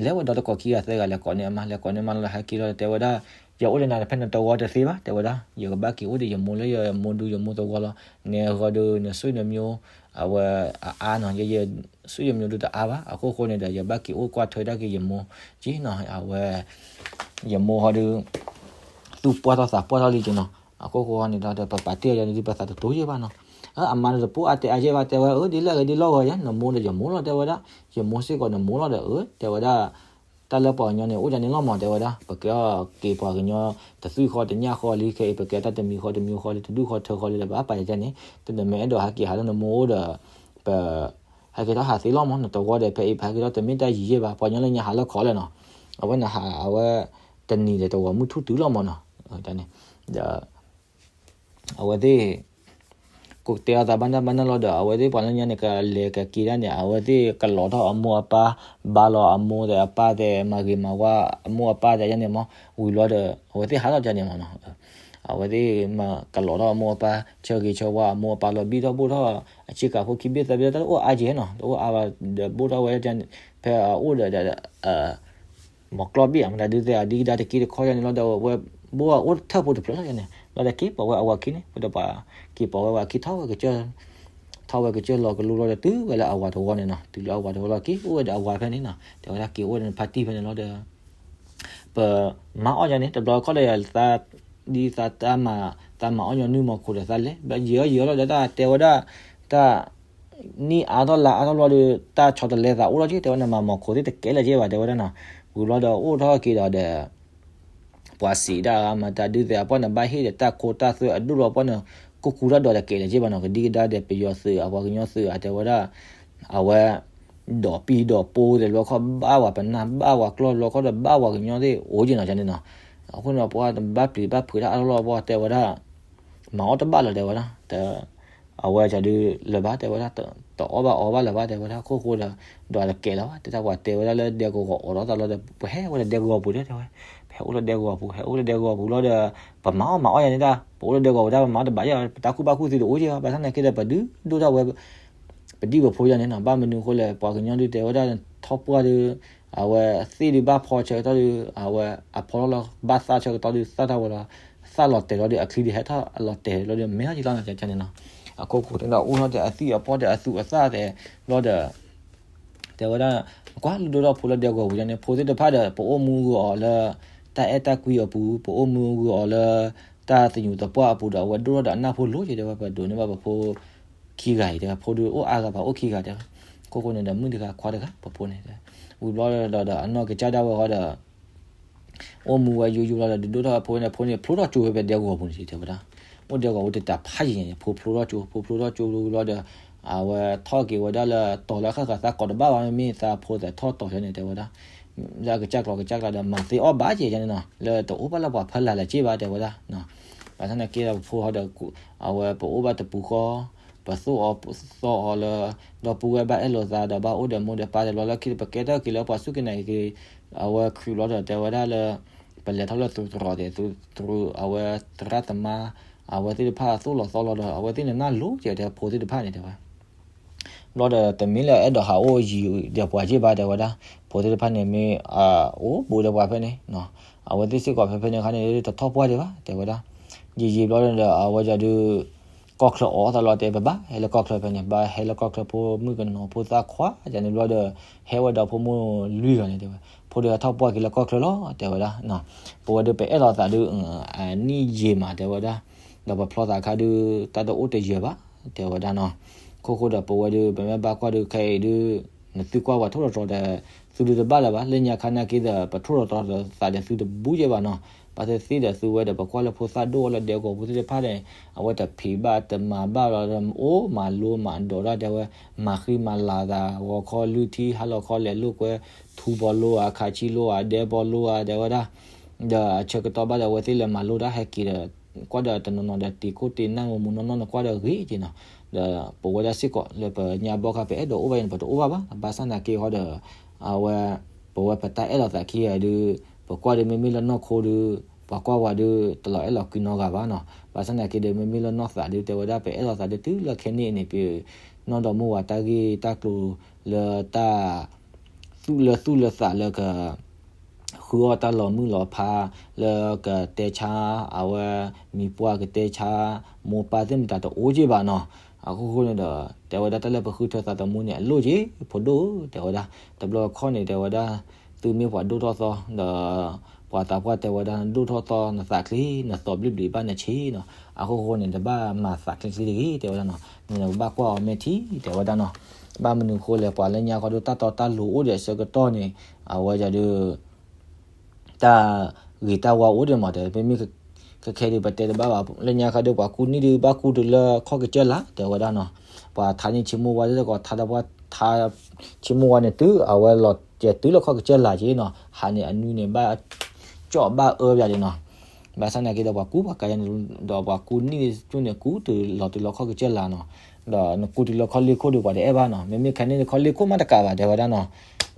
လဲၤဝဲဒီတကိးခံဂၤသၢဂၤ လဲၤကိးန့ၢ်အမါ, လဲၤကိးန့ၢ်အမါလီၤဒီး ဟဲက့ၤလီၤဒီးတဲဝဲဒၣ်, ယအိၣ်လၢနၤတဖဲနတဝီတသ့ဘၣ် တဲဝဲဒၣ်, ယကဘၣ်က့ၤအိၣ်ဒီးယမိၢ်လၢယမိၢ်ဒူယမိၢ်သဝီလီၤ. နဂီၤဒီးနဆွေနမျိုး အဝဲအအါနီၤ, ယ ယဆွေမျိုးဒူတအါဘၣ်, အခိၣ်ဃိန့ၣ်ဒီး ယဘၣ်က့ၤအိၣ်ကွၢ်ထွဲဒၣ်က့ၤယမိၢ်က့နီၤ, အဝဲ ယမိၢ်ဃီဒီး သူၣ်ပှၢ်ထီၣ်သးပှၢ်ထီၣ်လံက့နီၤ, အခိၣ်ဃိန့ၣ်ဒီး ပပာ်တ့ၢ်အီၤယၤန့ၣ်ဒီး ပသးတတိၤယဲၢ်ဘၣ်နီၤ. အမါန့ၣ်တပိၢ်အါတဲအါယဲၢ်ဘၣ် တဲဝဲ အၢ ဒ်လဲၣ်ဂ့ၤဒ်လဲၣ်ဂ့ၤယဲၢ် နမိၢ်ဒီးယမိၢ်လီၤ တဲဝဲဒၣ်, ယမိၢ်စ့ၢ်ကီးနမိၢ်လီၤဒီး အၢ တဲဝဲဒၣ် တၢ်လၢပှၤကညီန့ၣ် အိၣ်ဒ်န့ၣ်လီၤမး တဲဝဲဒၣ်, ပကက့ၤပှၤကညီ တသွံၣ်ဃီတညၣ်ဃီလံ ခဲအံၤ ပကဲတၢ်တမံၤဃီတမံၤဃီလံ တဒူၣ်ဃီထၢဃီလံဒီး ပဘၣ်ပာ်ယၤန့ၣ် တနမ့ၢ်အဲၣ်ဒိးဟဲက့ၤဟးလၢနမိၢ်အိၣ်ဒီး ပ ဟဲက့ၤထီၣ်ဟးသ့လီၤမး နတဝီဒီး ဖဲအံၤပဟဲက့ၤထီၣ်တမ့ၢ်တၢ်ယံၤယဲၢ်ဘၣ် ပှၤကညီလၢညါဟးလၢခီလဲၣ်နီၤ, အဝဲနဟး အဝဲ တနံၤဒီးတဝီမုၢ်ထူၣ်တုၤလီၤမးနီၤ, ဒီး အဝဲသ့ၣ် ကတဲအီၤသးဘၣ်တၢ်ဘၣ်န့ၣ်လီၤဒီး အဝဲသ့ၣ်ပှၤလၢညါန့ၣ် ကလဲၤကက့ၤဒၣ်န့ၣ် အဝဲသ့ၣ်ကလီၤထီၣ်အမိၢ်အပၢ် ဘါလီၤအမိၢ်ဒီးအပၢ်သ့ၣ် မၤဂ့ၤမၤဝါအမိၢ်အပၢ်သ့ၣ်ယါန့ၣ်မး ဝံၤဘျီဒီး အဝဲသ့ၣ်ဟးထီၣ်ယါန့ၣ်မးနီၤ, အဝဲသ့ၣ်မၤကလီၤထီၣ်အမိၢ်အပၢ် ဆၢဂ့ၤဆၢဝါအမိၢ်အပၢ်လီၤ ဘံၣ်ထီၣ်ဘိၣ်ထီၣ် အဆ့ကၤဖိခံဘ့ၣ်သၢဘ့ၣ် တၢ်တအိၣ်အါကဲနီၤ တအိၣ်အါဘၣ်ဒီး ဘိၣ်ထီၣ်ဝဲ ဖဲအအိၣ်ဒီး မီၤကျီၢ်ဘ့ၣ် မတၤဒုးသ့ၣ်အဒံကဒါတက့တခီယါန့ၣ်လီၤဒီး ဝဲဘိၣ်အအိၣ်ထၢၣ်ဖိတဖျၢၣ်လီၤယါန့ၣ် လီၤဒီးက့ၤပိာ်ဝဲအဝၤခံန့ၣ် ပဒီးပှၤက့ၤပိာ်ဝဲအဝၤခံထီၣ်ဝဲကစၢၢ် ထီၣ်ဝဲကစၢၢ်လီၤကလိလီၤဒီး တုၤဝဲလၢအဝၤတဝီန့ၣ်နီၤ တုၤလၢအဝၤတဝီလီၤ က့ၤအိၣ်ဝဲဒီးအဝၤဖဲန့ၣ်နီၤ တဲဝဲဒၣ်က့ၤအိၣ်ဝဲဒီးနဖါတံၢ်ဖဲန့ၣ်လီၤဒီး ပမၤအီၣ်ယါန့ၣ် တဘျီခီၣ်ဒီးယသး ဒ်သးတၢ်မၤ သးမၤအီၣ်ညီနုၢ်မီၤခိၣ်ဒီးသးလဲၤ ဘျီယံာ်အီၣ်ယံာ်အီၣ်လီၤဒီးတၢ်တဲဝဲဒၣ် တၢ် နံၣ်အါထီၣ်လါအါထီၣ်လီၤဒီး တၢ်ဆီတလဲသးအိၣ်လီၤက့ တဲဝဲဒၣ် နမၤမီၤခိၣ်သ့ၣ်တကဲလၢၤက့ဘၣ် တဲဝဲဒၣ်နီၤ ဝံၤဘျီဒီးအိၣ်ထီၣ်က့ၤဒီးဒီး ပှၤစံးဒၣ်မတၤဒုးသ့ၣ်အပှၢ်န့ၣ် ဘၣ်ဟ့ၣ်ဒီးတၢ်ခိတၢ်သွဲအဒိၣ်လီၤပှၢ်န့ၣ် ကူကူတၢ်ဒိးတကဲလၢၤက့ဘၣ်နီၤ ကဒံကဒါဒီး ပယီၤသုးအပှၤကညီသုးအတဲဝဲဒၣ် အဝဲ ဒီးပံၤဒီးပိၤသ့ၣ်ဘျီခီၣ်ဘၣ်ဝဲပနၢ်ဘၣ်ဝဲကျီၢ်ဘျီခီၣ်ဒီးဘၣ်ဝဲကညီသ့ၣ်အိၣ်က့နီၤန့ၣ်နီၤ အဃိန့ၣ် ပှၤတဘၣ်ပျံၤဘၣ်ဖုးတၢ်အါထီၣ်လီၤပှၤတဲဝဲဒၣ် မၤအီၣ်တဘၣ်လၢၤတဲဝဲဒၣ် အဝဲကဒုးလၢၤဘၣ်တဲဝဲဒၣ် တအီၣ်ဘၣ်အီဘၣ်လၢၤဘၣ်တဲဝဲဒၣ် ခိၣ်ဃိဒီး ဒွးတကဲလၢၤဘၣ် တဲတၢ်ပှၤတဲဝဲဒၣ်လၢဒဲကဝီၤအိးထီၣ်သးလီၤဒီး ပဟဲဝဲလၢဒဲကဝီၤပူၤတဲဝဲ ပဟဲအိၣ်လၢဒဲကဝီၤပူၤ ဟဲအိၣ်လၢဒဲကဝီၤပူၤလီၤဒီး ပမၤအီၣ်မၤအီၣ်ယါန့ၣ်တၢ် ပအိၣ်လၢဒဲကဝီၤပူၤတၢ် ပမၤအီၣ်တဘၣ်ယါ ပတၢ်ကူၣ်ဘၣ်ကူၣ်သ့တအိၣ်က့ဘၣ် ဘၣ်ဆၣ်သနာ်က့ဒီး ပဒုးဒိၣ်ထီၣ်ဝဲ ပဒံၣ်ပဖိယါန့ၣ်နီၤ ဘၣ်မနုၤအဃိလဲၣ် ပှၤကညီဒုးတဲဝဲဒၣ်ထီၣ်ပှၢ်ဒီး အဝဲသ့ၣ်ဒုးဘၣ်ဖီဆၢကတီၢ်ဒီး အဝဲအဖီလီၢ်လီၤ ဘၣ်သၣ်ဆၢကတီၢ်ဒီး သၣ်ထီၣ်ဝဲလီၤ သၣ်လီၤတဲာ်လီၤဒီး အချံဒုးဟဲထီၣ်အလီၤတဲာ်လီၤဒီး မ့ၢ်ထီၣ်က့ၤလီၤန့ၣ်န့ၣ်နီၤ အခိၣ်ဃိန့ၣ်ဒီး အိၣ်ထီၣ်ဒီးအသံၣ်အပီၢ်ဒီးအသူးအသၣ်သ့ၣ်လီၤဒီး တဲဝဲဒၣ် ကွၢ်လုၢ်ဒိၣ်ထီၣ်ဖိလၢဒဲကဝီၤပူၤန့ၣ် ဖိသ့ၣ်တဖၣ်ဒီး ပအိၣ်မူဂုာ်အီၤလၢ တၢ်အဲၣ်တၢ်ကွံအပူၤ ပအိၣ်မူဂုာ်အီၤလၢ တၢ်သညူးသပှၢ်အပူၤဒီး အဝဲဒိၣ်ထီၣ်ဒီးအနၢ်ဖိလိၤက့ၤတဲဝဲ ပဒိးန့ၢ်ဘၣ်ပဖိ ခံဂၤအံၤတဲဝဲ ဖိဒုးအိၣ်အါဂၤဘၣ်အိၣ်ခံဂၤတဲဝဲ ခိၣ်ဃိန့ၣ်ဒီး မုၣ်တဂၤခွါတဂၤ ပဖိန့ၣ် ဝံၤဘျီဒီး ဒီးအနီၢ်ကစၢ်ဒၣ်ဝဲဃီဒီး အိၣ်မူဝဲယူယူလီၤဒီး ဒုးဒိၣ်ထီၣ်ဖိန့ၣ် ဖိန့ၣ် ဖျိထီၣ်ကၠိဝဲဖဲဒဲကဝီၤပူၤန့ၣ်တဲဝဲဒၣ် အိၣ်ဒဲကဝီၤပူၤတတၤဖးယံၤန့ၣ် ဖိဖျိထီၣ်ကၠိ ဖိဖျိထီၣ်ကၠိလီၤဒီး အဝဲထီၣ်က့ၤဝဲဒၣ်လၢတီၤလၢဃၣ်ဃၣ်သးကိးတဘၣ်ဘၣ် မ့မ့ၢ်သးဖိသးထီၣ်တီၤန့ၣ်တဲဝဲဒၣ် လၢအကစၢ်ကျီၤကစၢ်ကျါဒီး မၤသ့အီၣ်ဘၣ်က့ၤန့ၣ်နီၤ လၢတအိၣ်ဘၣ်လၢပှၤဖၢလၢ်လၢၤက့ဘၣ်တဲဝဲဒၣ် ဘၣ်ဆၣ်သနာ်က့ဒီးပဖိဟီဒီး အဝဲပအိၣ်ဘၣ်တပူၤဃီ ပသိၣ်အီၤသီအီၤလၢ ဒီပုၢ်ဝဲၢ်ဘၣ်အဲၣ်လိာ်သးဒီးဘၣ်အိၣ်ဒီးမိၢ်ဒီးပၢ်ဒီး လီၤလၢခံဒီး ပကဲထီၣ်က့ၤလၢပှၤစူၢ်က့ၤနာ်က့ၤ အဝဲခုၣ်လီၤဒီးတဲဝဲဒၣ်လၢ ပလဲၤထီၣ်လၢသူတြီၤသ့ၣ် သူတြီၤ အဝဲသရၣ်သမါ အဝဲသ့ၣ်တဖၣ်သိၣ်လီၤသီလီၤဒီး အဝဲသ့ၣ်န့ၣ်နၢ်လိၤက့ၤတဲဖိသ့ၣ်တဖၣ်န့ၣ်တဲဝဲ ဘျီဒီးတမ့ၢ်လၢအဲၣ်ဒိးဟးအိၣ်ယံၤဒီးပှၤက့ဘၣ်တဲဝဲဒၣ် ဖိသ့ၣ်တဖၣ်န့ၣ်မ့ၢ် အိၣ်ဘူးဒီးပှၤဖဲန့ၣ် အဝဲသ့ၣ်စ့ၢ်ကီးဖဲဖဲန့ၣ်အခါန့ၣ် တထီၣ်ပှၢ်ဒံးဘၣ်တဲဝဲဒၣ် ယံာ်ယံာ်ဘျီဒီး အဝဲဒၣ်ဒုး ကီၢ်ချၢအိၣ်သးလီၤတဲ ပဘၣ်ဟဲလၢကီၢ်ချၢဖဲန့ၣ် ဘၣ်ဟဲလၢကီၢ်ချၢဖိမုၣ်ကနီၤဖိသၣ်ခွါယန့ၣ်ဘျီဒီး ဟဲဝဲဒီးဖိမုၣ်လွံၢ်ဂၤန့ၣ်တဲဝဲ ဖိဒီးဟဲထီၣ်ပှၢ်က့ၤလၢကီၢ်ချၢလီၤတဲဝဲဒၣ် ပဝဲဒၣ်ပအဲၣ်လိာ်သးဒုး အနံၣ်ယံာ်မးတဲဝဲဒၣ် ဒီးပဖျီသးခါဒုး တၢ်တအိၣ်တယၢၤဘၣ်တဲဝဲဒၣ်နီၤ ခိၣ်ဃိဒီးပဝဲဒုး ပမ့ၢ်ဘၣ်ကွၢ်ဒုးခဲအံၤဒုး နသုကွၢ်ဝဲထိၣ်တတြီၤဒီး သုဒုးတဘၣ်လၢၤဘၣ် လၢညါခါနာ်က့ဒီး ပထိၣ်တတြီၤသးဒီးသုတဘူးက့ဘၣ်နီၤ ဘၣ်သ့ၣ်သ့ၣ်ဒီးသုဝဲဒီး ပကွၢ်လၢဖိသၣ်ဒိၣ်အီၤလၢဒဲကဝီၤပူၤသ့ၣ်တဖၣ်န့ၣ် အဝဲတဖံးဘၣ်တမၤဘၣ်လီၤဒီး အိၣ်မၤလိမၤဒိးဒၣ်တဲဝဲ မၤဃံမၤလၤသး ဂီၤခီလုၢ်ထံ ဟါလီၤခီလဲၤလိာ်ကွဲ ထူဘီလိဧါ ခးဆံလိဧါ ဒဲဘီလိဧါတဲဝဲဒၣ် ဒီးအဆၢကတီၢ်ဘၣ်ဒီးအဝဲသ့ၣ်လဲၤမၤလိတၢ်ဟဲက့ၤဒီး ကွၢ်ဒီးတနီၤနီၤဒီးတံၤခိၣ်တံၤနၢ်မူမူနီၢ်နီၢ်န့ၣ်ကွၢ်ဒီးဂ့ၤက့နီၤ ဒီးပဝဲဒၣ်စ့ၢ်ကီးလၢပညါဘီခါပအဲၣ်ဒိးအိၣ်ဘၣ်န့ၣ် ပတအိၣ်ဘၣ်ဘၣ် ဘၣ်ဆၣ်သနာ်က့ဃီဒီး အဝဲ ပဝဲပတၢ်အဲၣ်လီၤသးခံဂၤဒုး ပကွၢ်ဒုးမ့မ့ၢ်လၢနီၢ်ခိဒုး ပှၤကွၢ်ဝဲဒုး တလီၤအဲၣ်လီၤကွံနီတဂၤဘၣ်နီၤ. ဘၣ်ဆၣ်သနာ်က့ဒီး မ့မ့ၢ်လၢနီၢ်သးဒုး တဲဝဲဒၣ်ပအဲၣ်လီၤသးဒုးတုၤလၢခဲန့ၣ်န့ၣ် ပနီၢ်ဒီမါဝၤတၢ်ဂ့ၢ်တၢ်ကျိၤလၢတၢ် သူၣ်လၢသူၣ်လၢသးလၢက ဃုအီၣ်တၢ်လီၤမုၢ်လီၤဖး လၢကတဲဆါ အဝဲမံၤပှၢ်ကတဲဆါ မိၢ်ပၢ်သ့ၣ်မတၤတအိၣ်က့ဘၣ်နီၤ. အခိၣ်ဃိန့ၣ်ဒီး တဲဝဲဒၣ်တၢ်လၢပဃုထၢသးသမူန့ၣ် အလိၣ်က့ ဖိဒိၣ်ဧၢ တဲဝဲဒၣ်. တဘျီခီန့ၣ် တဲဝဲဒၣ် သုမ့ၢ်ပှၤဒိၣ်ထီၣ်သီ ဒီး ပှၤသးပှၢ်တဲဝဲဒၣ် နဒိၣ်ထီၣ်သီ နသးချ့ နသီဘျ့ဘျ့ဘၣ်နဆ့နီၤ. အခိၣ်ဃိန့ၣ် တဘၣ်မၤသးချ့ချ့တဂ့ၤ တဲဝဲဒၣ်နီၤ. မ့ၢ်နကဘၣ်ကွၢ်အီၤမဲာ်ထံ တဲဝဲဒၣ်နီၤ. ဘၣ်မနုၤဃိလဲၣ် ပှၤလၢညါခီဒုး တၢ်တီတၢ်လိၤအိၣ်ဒီးအဆၢကတီၢ်န့ၣ် အဝဲဒၣ်ဒုး တၢ်ဂ့ၤတၢ်ဝါအိၣ်ဒံးမး တဲ ပမ့ၢ်ခဲခဲဒုး ပတဲတဘၣ်ဘၣ် လၢညါခီဒုး ပှၤကူၣ်နံၣ်ဒုး ဘၣ်ကူၣ်တုၤလၢခီၣ်ကစၢၢ်လာ် တဲဝဲဒၣ်နီၤ. ပှၤထါန့ၢ်ဆ့မိၢ်ဝါဒ်သိးကီး ထါဒီးပှၤထါဆ့မိၢ်ဝါန့ၣ် တုၤအဝဲလီၤတဲာ် တုၤလၢခီၣ်ကစၢၢ်လာ်က့နီၤ. ဟးန့ၣ်အနွံန့ၣ် ဘၣ်ကၠီၣ်ဘၣ်အၢပၠးဒံးနီၤ. ဘၣ်ဆၣ်သနာ်က့ဒီး ပှၤကူၣ်ပှၤကၤယါန့ၣ် ဒီးပှၤကူၣ်နံၣ်ကၠိန့ၣ် ကူၣ်တုၤလီၤတုၤလၢခီၣ်ကစၢၢ်လာ်နီၤ. ဒီးနကူၣ်တုၤလၢခီၣ်လ့ၢ်ခိၣ်ဒီး ပှၤတအဲၣ်ဘၣ်နီၤ. မ့မ့ၢ်ခဲန့ၣ် ခီၣ်လ့ၢ်ခိၣ်မးတကးဘၣ် တဲဝဲဒၣ်နီၤ.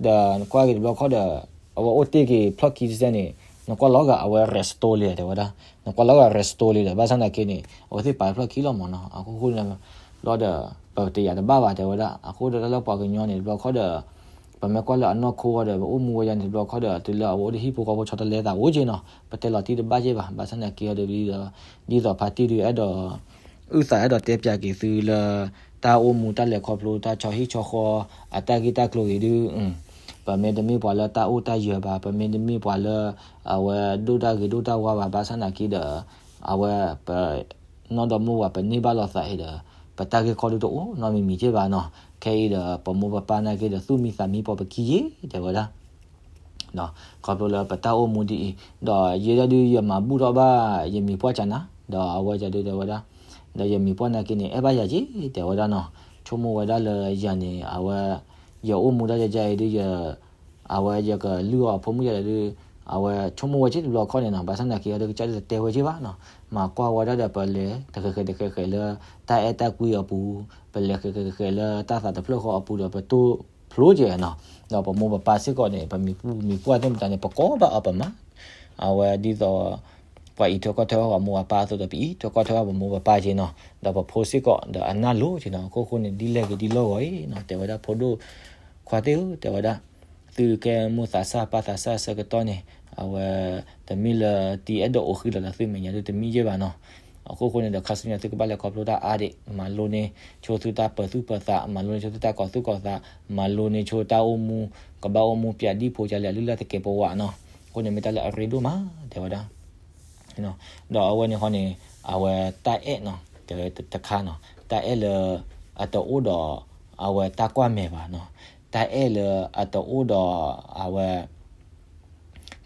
ဒီးနကွၢ်က့ၤတဘျီခီဒီး အဝဲအိၣ်တ့ၢ်က့ၤဖျီၣ်ခံတစဲးန့ၣ် နကွၢ်လီၤဂာ်အဝဲ restore လံ တဲဝဲဒၣ်. နကွၢ်လီၤဂာ် restore လံဒီး ဘၣ်ဆၣ်သနာ်က့န့ၣ် အဝဲသ့ၣ်ပာ်ဖျီၣ်ခံလီၤမးနီၤ. အခိၣ်ဃိန့ၣ် ဘျီဒီး ပတယာ်တဘၣ်ဘၣ် တဲဝဲဒၣ်. အဃိဒီးတၢ်လၢပှၤကညီန့ၣ် တဘျီခီဒီး ပမ့ၢ်ကွၢ်လၢအနီၢ်ခိဝဲဒီး ပအိၣ်မူဝဲယါန့ၣ် တဘျီခီဒီး တုၤလၢအဝဲအိၣ်ဒီးဟံၣ်ဖိဃီဖိဆီတလဲသးအိၣ်က့နီၤ. ပတဲလီၤတံၢ်တဘၣ်က့ဘၣ်. ဘၣ်ဆၣ်သနာ်က့ဒီး ဒ်သိးဖါတံၢ်ဒုးအဲၣ်ဒိး အုၣ်သးအဲၣ်ဒိးတဲပၠးက့ၤသုလၢ တၢ်အိၣ်မူတၢ်လဲၤခီဖျိ တၢ်ဆီဟံၣ်ဆီဃီ အတၢ်ဂ့ၢ်တၢ်ကျိၤဂ့ၤဒုး ပမ့ၢ်တမ့ၢ်ပှၤလၢတၢ်အိၣ်တၢ်ယၢၤဘၣ်, ပမ့ၢ်တမ့ၢ်ပှၤလၢ အဝဲဒိၣ်တၢ်ဂ့ၤဒိၣ်တၢ်ဝါဘၣ်, ဘၣ်ဆၣ်သနာ်က့ဒီး အဝဲပ နီၢ်ဒီမါဝၤ ပန့ၢ်ဘၣ်လိာ်သးအံၤဒီး ပတၢ်ဂ့ၢ်ခီဒုးတအိၣ်နီတမံၤမံၤက့ဘၣ်နီၤ. ခဲအံၤဒီး ပမိၢ်ပပၢ်နာ်က့ဒီး သူၣ်မံသးမံ ပိာ်ပခံယ့ တဲဝဲဒၣ်. ခီဖျိလၢပတၢ်အိၣ်မူဒ်အံၤ, ဒီးယဲဒၣ်ဒုး ယမၤဘူၣ်ထီၣ်ဘၣ် ယမံၤပှၢ်ကနၤ, ဒီးအဝဲဒၣ်ဒုးတဲဝဲဒၣ်, ဒီးယမံၤပှၢ်နာ်က့န့ၣ် အဲၣ်ဘၣ်ယၤက့ တဲဝဲဒၣ်နီၤ. ဆိကမိၣ်ဝဲဒၣ်လၢယၤန့ၣ် အဝဲ ယအိၣ်မူဒၣ်ယဲယဲအံၤဒုး ယ အဝဲယကလုၢ်အီၤအဖိမုၣ်ယၤဒုး အဝဲဆိကမိၣ်ဝဲက့တဘျီခီန့ၣ်နီၤ. ဘၣ်ဆၣ်သနာ်က့ အဝဲဒုးကစၢ်ဒုးတတဲဝဲက့ဘၣ်နီၤ. မၤကွၢ်ဝဲဒၣ်ဒီး ပလဲၤတဃဲးဃဲးတဃဲးဃဲးလၢ တၢ်အဲၣ်တၢ်ကွံအပူၤ, ပလဲၤဃဲးဃဲးဃဲးဃဲးလၢတၢ်သးတဖျၢၣ်ဃီအပူၤဒီး ပတိၢ်ဖျိကဲနီၤ. ဒီးပမိၢ်ပပၢ်စ့ၢ်ကီးန့ၣ် ပမံၤပူၤမံၤပှၢ်သ့ၣ်မတၤန့ၣ် ပကိးဘၣ်အီၤပမၤ အဝဲဒ်သိး ပှၤအံးထွဲကွၢ်ထွဲအီၣ်ပမိၢ်ပပၢ်အသိးဒီး ပအံးထွဲကွၢ်ထွဲအီၣ်ပမိၢ်ပပၢ်က့နီၤ. ဒီးပဖိစ့ၢ်ကီးဒီးအနၢ်လိၤက့နီၤ. အခိၣ်ဃိန့ၣ် ဒ်လဲၣ်ဂ့ၤဒ်လီၢ်ဂီၤအံၤနီၤ တဲဝဲဒၣ် ဖိဒိၣ်ခွါသ့ၣ်ဧၢ တဲဝဲဒၣ်, သုကဲမိၢ်သးစၢ်ပၢ်သးစၢ်ဆၢကတီၢ်န့ၣ် အဝဲ တမ့ၢ်လၢတံၤအဲၣ်ဒိးအိၣ်ဃံလီၤဒီးသုမဲာ်ညါဒုးတမံၤက့ဘၣ်နီၤ. အခိၣ်ဃိန့ၣ်ဒီး ခါဆူညါသုကဘၣ်လဲၤခီဖျိတၢ်အါဒံး, မၤလိန့ၢ်ဆိသုတၢ်ပၢၤသူၣ်ပၢၤသး, မၤလိန့ၢ်ဆိသုတၢ်ကီၤသူၣ်ကီၤသး, မၤလိန့ၢ်ဆိတၢ်အိၣ်မူ, ကဘၣ်အိၣ်မူပၠးဒ်ဖိကလဲၤလုၢ်လၢ်သကဲးပဝးနီၤ. အဃိန့ၣ်မ့ၢ်တၢ်လၢအရ့ဒိၣ်မး တဲဝဲဒၣ်. ဒီးအဝဲန့ၣ်ဃီန့ၣ် အဝဲတၢ်အဲၣ်နီၤ တခါနီၤ, တၢ်အဲၣ်လၢ အတအိၣ်ဒီး အဝဲတၢ်ကွၢ်မဲာ်ဘၣ်နီၤ, တၢ်အဲၣ်လၢအတအိၣ်ဒီး အဝဲ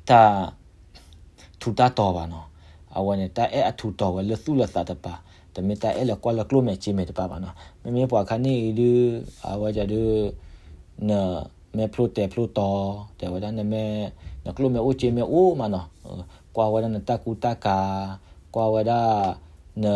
တၢ် ထူးတၢ်တီၤဘၣ်နီၤ. အဝဲန့ၣ် တၢ်အဲၣ်အထူးတီၤဝဲလၢသူၣ်လၢသးတပၤ, တမ့ၢ်တၢ်အဲၣ်လၢကွၢ်လၢကျိၣ်မဲာ်စ့မဲာ်တပၤဘၣ်နီၤ. မ့မ့ၢ်ပှၤခါန့ၣ်အံၤဒုး အဝဲဒၣ်ဒုး နမဲာ်ဖျိတဲာ်ဖျိတီၤ တဲဝဲဒၣ် နမဲာ် နကျိၣ်မဲာ်အိၣ်စ့မဲာ်အိၣ်မးနီၤ, ကွၢ်ဝဲဒၣ်နတၢ်ကူတၢ်ကၤ, ကွၢ်ဝဲဒၣ် န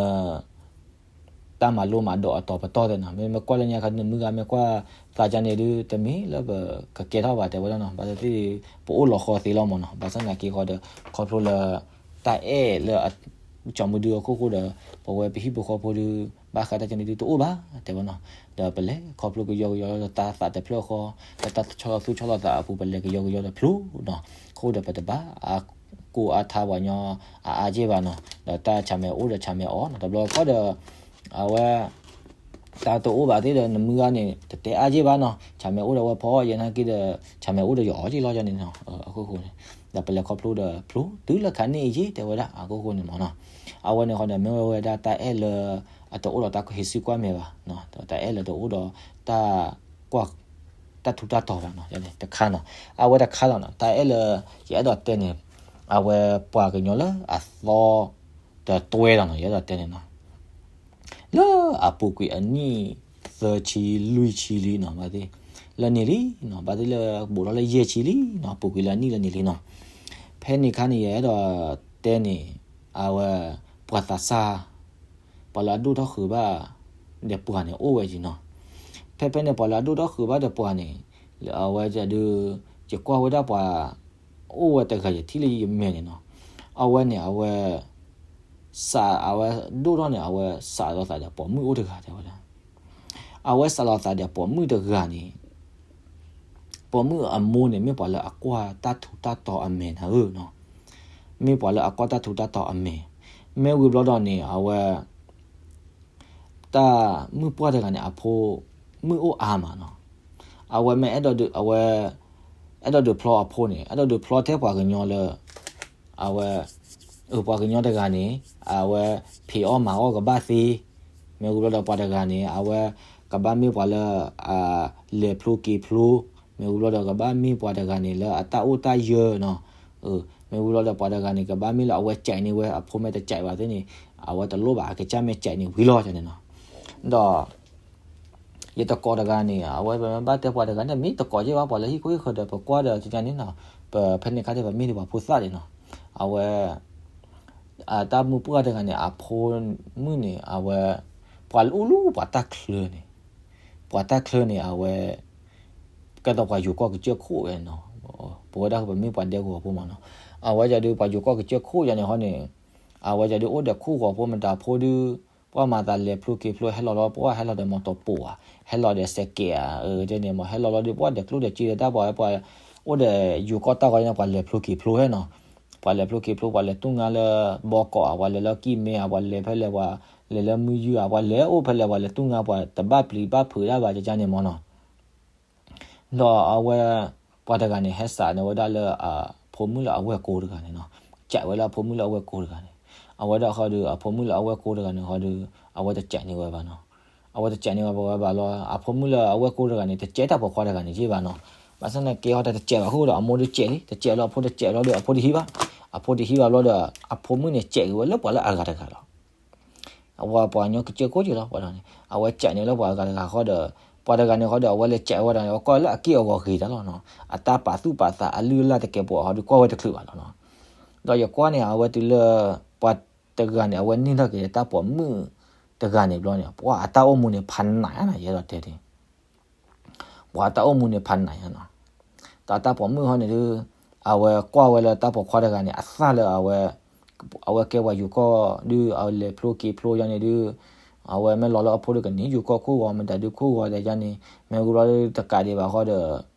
တၢ်မၤလိမၤဒိးအတီၤပတီၢ်သ့ၣ်နီၤ. မ့မ့ၢ်ကွၢ်လၢညါခါ နမုၢ်ဂၤမ့ၢ်ကွၢ်သးဒ်န့ၣ်ဒုး တမ့ၢ်လၢပကကဲထီၣ်ဘၣ် တဲဝဲဒၣ်နီၤ. ဘၣ်သ့ၣ်သ့ၣ် ပအိၣ်လီၤဃီသ့လီၤမးနီၤ. ဘၣ်ဆၣ်သနာ်က့ဃီဒီး ခီဖျိလၢ တၢ်အဲၣ်လၢ ကၠီမုၢ်ဒုအခိၣ်ဃိဒီး ပဝဲပဟံၣ်ဖိဃီဖိဒုး ဘၣ်ဃးတၢ်ကန့ၣ်ဒုးတအိၣ်ဘၣ် တဲဝဲနီၤ. ဒီးပလဲၤခီဖျိကယီကယီလၢတၢ်သးတဖျၢၣ်ဃီ, လၢတၢ်ဆီလီၤသူဆီလီၤသးအပူၤ ပလဲၤကယီကယီဒီးဖျိနီၤ. အဃိဒီးပတဘၣ်အါကိၢ်အါထါပှၤညီအါအါက့ဘၣ်နီၤ. ဒီးတၢ်ဆၢမဲာ်အိၣ်ဒီးဆၢမဲာ်အီၤနီၤ. တဘျီခီဒီး အဝဲ တၢ်တအိၣ်ဘၣ်သ့ၣ်ဒီး နမုၢ်ဂၤန့ၣ် တတဲအါက့ဘၣ်နီၤ. ဆၢမဲာ်အိၣ်ဒီးဝဲဖီယဲနာ်က့ဒီး ဆၢမဲာ်အိၣ်ဒီးယအီၤက့လီၤယၤန့ၣ်နီၤ. အခိၣ်ဃိန့ၣ် ဒီးပလဲၤခီဖျိဒီးဖျိ တုၤလၢခါန့ၣ်အံၤက့ တဲဝဲဒၣ် အခိၣ်ဃိန့ၣ်မးနီၤ. အဝဲန့ၣ်ဃီဒီး မ့ၢ်ဝဲဒၣ်တၢ်အဲၣ်လၢ အတအိၣ်ဒီးတၢ်ဟ့ၣ်စုကွၢ်မဲာ်ဘၣ်, တၢ်အဲၣ်လၢတအိၣ်ဒီးတၢ်ကွၢ် တၢ်ထူးတၢ်တီၤဘၣ်နီၤ တခါနီၤ. အဝဲတခါလီၤနီၤ တၢ်အဲၣ်လၢ ယအဲၣ်ဒိးတဲန့ၣ် အဝဲပှၤကညီလၢအသီတတွဲလီၤနီၤ ယအဲၣ်ဒိးတဲန့ၣ်နီၤ. လၢအပူၤကွံာ်အနံၣ် သၢဆံ လွံၢ်ဆံလံနီၤ ဘၣ်သ့ၣ် လၢန့ၣ်လံနီၤ ဘၣ်သ့ၣ်လၢဘူးထီၣ်လၢယဲၢ်ဆံလံနီၤ ပူၤကွံာ်လၢအနံၣ်လၢန့ၣ်လံနီၤ. ဖဲန့ၣ်ခါန့ၣ် ယအဲၣ်ဒိးတဲန့ၣ် အဝဲ ပှၤသးစၢ် ပှၤလၢအဒိၣ်ထီၣ်ဃုာ်ဘၣ်ဒီးပှၤန့ၣ် အိၣ်ဝဲက့နီၤ. ဖဲဖဲန့ၣ် ပှၤလၢအဒိၣ်ထီၣ်ဃုာ်ဘၣ်ဒီးပှၤန့ၣ် လၢအဝဲဒၣ်ဒုး ယကွၢ်ဝဲဒၣ်ပှၤ အိၣ်ဝဲတဂၤ ယထံၣ်လၢယမဲာ်န့ၣ်နီၤ, အဝဲန့ၣ် အဝဲ စး အဝဲဒိၣ်ထီၣ်န့ၣ် အဝဲစးလီၤသးဒီးပိာ်မုၣ်အိၣ်တဂၤတဲဝဲဒၣ်. အဝဲစးလီၤသးဒီးပိာ်မုၣ်တဂၤန့ၣ် ပိာ်မုၣ်အမိၢ်န့ၣ် မ့ၢ်ပှၤလၢအကွၢ်တၢ်ထူးတၢ်တီၤအမဲာ်နၤဧၢနီၤ, မ့ၢ်ပှၤလၢအကွၢ်တၢ်ထူးတၢ်တီၤအမဲာ်, မ့ၢ်ဝံၤဘျီဒီးန့ၣ် အဝဲ တၢ်မုၣ်ပှၢ်တဂၤန့ၣ် အဖိမုၣ်အိၣ်အါမးနီၤ, အဝဲမ့ၢ်အဲၣ်ဒိးဒုး အဝဲ အဲၣ်ဒိးဒုးဖျီအဖိန့ၣ် အဲၣ်ဒိးဒုးဖျီထဲပှၤကညီလၢ အဝဲ ပှၤကညီတဂၤန့ၣ် အဝဲဖံးအီၣ်မၤအီၣ်ကဘၣ်သ့, မ့ၢ်ဝံၤဘျီဒီးပှၤတဂၤန့ၣ် အဝဲ ကဘၣ်မ့ၢ်ပှၤလၢ အ လဲၤဖျိက့ၤဖျိ, မ့ၢ်ဝံၤဘျီဒီးကဘၣ်မ့ၢ်ပှၤတဂၤန့ၣ်လၢအတၢ်အိၣ်တၢ်ယၢၤနီၤ, မ့ၢ်ဝံၤဘျီဒီးပှၤတဂၤန့ၣ် ကဘၣ်မ့ၢ်လၢအဝဲကဲးန့ၢ်ဝဲ အဖိမ့ၢ်တကဲးဘၣ်သ့ၣ်န့ၣ် အဝဲတလိၣ်ဘၣ် အကစၢ်မ့ၢ်ကဲးန့ၢ်ဝံၤလီၤန့ၣ်နီၤ, ဒီး ယတကိးတဂၤန့ၣ် အဝဲပမ့ၢ်ဘၣ်တဲပှၤတဂၤန့ၣ် မ့ၢ်တကိးယဲၢ်ဘၣ်ပှၤလၢဟံၣ်ခိၣ်ဟံၣ်ဃၢၤဒီး ပကွၢ်ဒီးကန့ၣ်နီၤ, ပဖဲန့ၣ်ခါန့ၣ် ပမ့ၢ်ဒံးပှၤဖိသၣ်န့ၣ်နီၤ, အဝဲ အတၢ်မုၣ်ပှၢ်တဂၤန့ၣ် အဖိမုၣ်န့ၣ် အဝဲ ပှၤလၢအိၣ်လၢပှၤတၢ်ချၢန့ၣ်, ပှၤတၢ်ချၢန့ၣ် အဝဲ ကဲသိးပှၤယိၤကီၢ်ကစၢၢ်ခိၣ်ဝဲနီၤ, ပဝဲဒၣ်ပမ့ၢ်ပှၤဒဲကဝီၤဖိမးနီၤ, အဝဲဒၣ်ဒုးပှၤယိၤကီၢ်ကစၢၢ်ခိၣ်ယၤန့ၣ်ဃီန့ၣ်, အဝဲဒၣ်ဒုးအိၣ်ဒီးခိၣ်ဂီၤဖိမတၤဖိဒုး ပှၤမၤသးလဲၤဖျိက့ၤဖျိ ဟဲလီၤလီၤ ပှၤဟဲလီၤဒီးမီတီပိးဧါ, ဟဲလီၤဒီးစဲးကဲးဧါ, ကန့ၣ်မ့ၢ် ဟဲလီၤလီၤဒုး ပှၤဒီးကျိၣ်ဒီးစ့ဒီးတၢ်ပှၤ ပှၤအိၣ်ဒီးယိၤကီၢ်တၢ်ဂီၤန့ၣ် ပှၤလဲၤဖျိက့ၤဖျိဟဲနီၤ, ပှၤလဲၤဖျိက့ၤဖျိ ပှၤလဲၤတူၢ်ငါလၢဘီကီးဧါ, ပှၤလဲၤလၢကံၢ်မဲဧါ, ပှၤလဲၤဖဲလဲၣ် ပှၤလဲၤလၢမုၢ်ယုၢ်ဧါ, ပှၤလဲၤအိၣ်ဖဲလဲၣ် ပှၤလဲၤတူၢ်ငါ ပှၤတဘၣ်ပျံၤဘၣ်ဖုးဒၣ်ဘၣ် ကန့ၣ်မ့ၢ်နီၤ ဒီးအဝဲ ပှၤတဂၤန့ၣ် ဟဲစးန့ၢ်ဝဲဒၣ်လၢအဖိမုၣ်လၢအဝဲၢ်ကိတဂၤန့ၣ်နီၤ, ကးဝဲလၢအဖိမုၣ်လၢအဝဲၢ်ကိတဂၤန့ၣ်, အဝဲဒၣ်ဃီဒီး အဖိမုၣ်လၢအဝဲၢ်ကိတဂၤန့ၣ်ဃီဒီး အဝဲတကးန့ၢ်ဝဲဘၣ်နီၤ, အဝဲတကးန့ၢ်ဝဲဘၣ်လီၤ, အဖိမုၣ်လၢအဝဲၢ်ကိတဂၤန့ၣ် တကဲတၢ်ပိာ်ခွါတဂၤန့ၣ်ယ့ၢ်ဘၣ်နီၤ, ဘၣ်ဆၣ်သနာ်က့ဟီဒီးတကဲဘၣ်အဃိဒီး အမိၢ်ဒုးကဲးလံ, တကဲးလီၤ အဖိတကဲးလီၤဒီး အဖိတဟံးဘၣ်, အဖိတဟံးဘၣ်ဘျီဒီး အဖိမုၣ်န့ၣ်ကဲးက့ၤဝဲလၢပှၤလၢအဂၤတဂၤလီၤ အဝဲပှၤကညီကစၢၢ်ခိၣ်က့ၤလီၤ ပှၤတဂၤန့ၣ် အဝဲကးန့ၢ်လၢပှၤအဂၤတဂၤဃီဒီး ပှၤတဂၤန့ၣ်ဃီဒီး အဝဲလဲၤကးဝဲဒၣ်န့ၣ် အဝဲကွၢ်လၢအက့ၢ်အဂီၤဂ့ၤတၢ်လီၤနီၤ, အတၢ်ပာ်သူၣ်ပာ်သး အလုၢ်အလၢ်တကဲးပဝးဟီဒီး ကွၢ်ဝဲတချုးဘၣ်လီၤနီၤ, ဒီးယကွၢ်န့ၣ် အဝဲတုၤလၢ ပှၤတဂၤန့ၣ် အဝဲန့ၢ်ထီၣ်က့ၤတၢ်ပိာ်မုၣ်တဂၤန့ၣ်ဘျီန့ၣ် ပှၤအတၢ်အိၣ်မူန့ၣ်ဖးနးယါနီၤ ယအဲၣ်ဒိးတဲန့ၣ် ပှၤတၢ်အိၣ်မူန့ၣ်ဖးနးယါနီၤ, တၢ်တၢ်ပိာ်မုၣ်ဟီန့ၣ်ဒုး အဝဲကွၢ်ဝဲလၢတၢ်ပိာ်ခွါတဂၤန့ၣ် အသၣ်လၢအဝဲ အဝဲကဲပှၤယိၤကီၢ်ဒုး အဝဲလဲၤဖျိက့ၤဖျိယါန့ၣ်ဒုး အဝဲမ့ၢ်လီၤလၢအဖိဒီးကန့ၢ်ယိၤကီၢ်ခိၣ်ဂီၤမတၤဒုးခိၣ်ဂီၤဒီးယါန့ၣ် မ့ၢ်ဂုၤဘျီဒုးတကးဒံးဘၣ်ဃီဒီး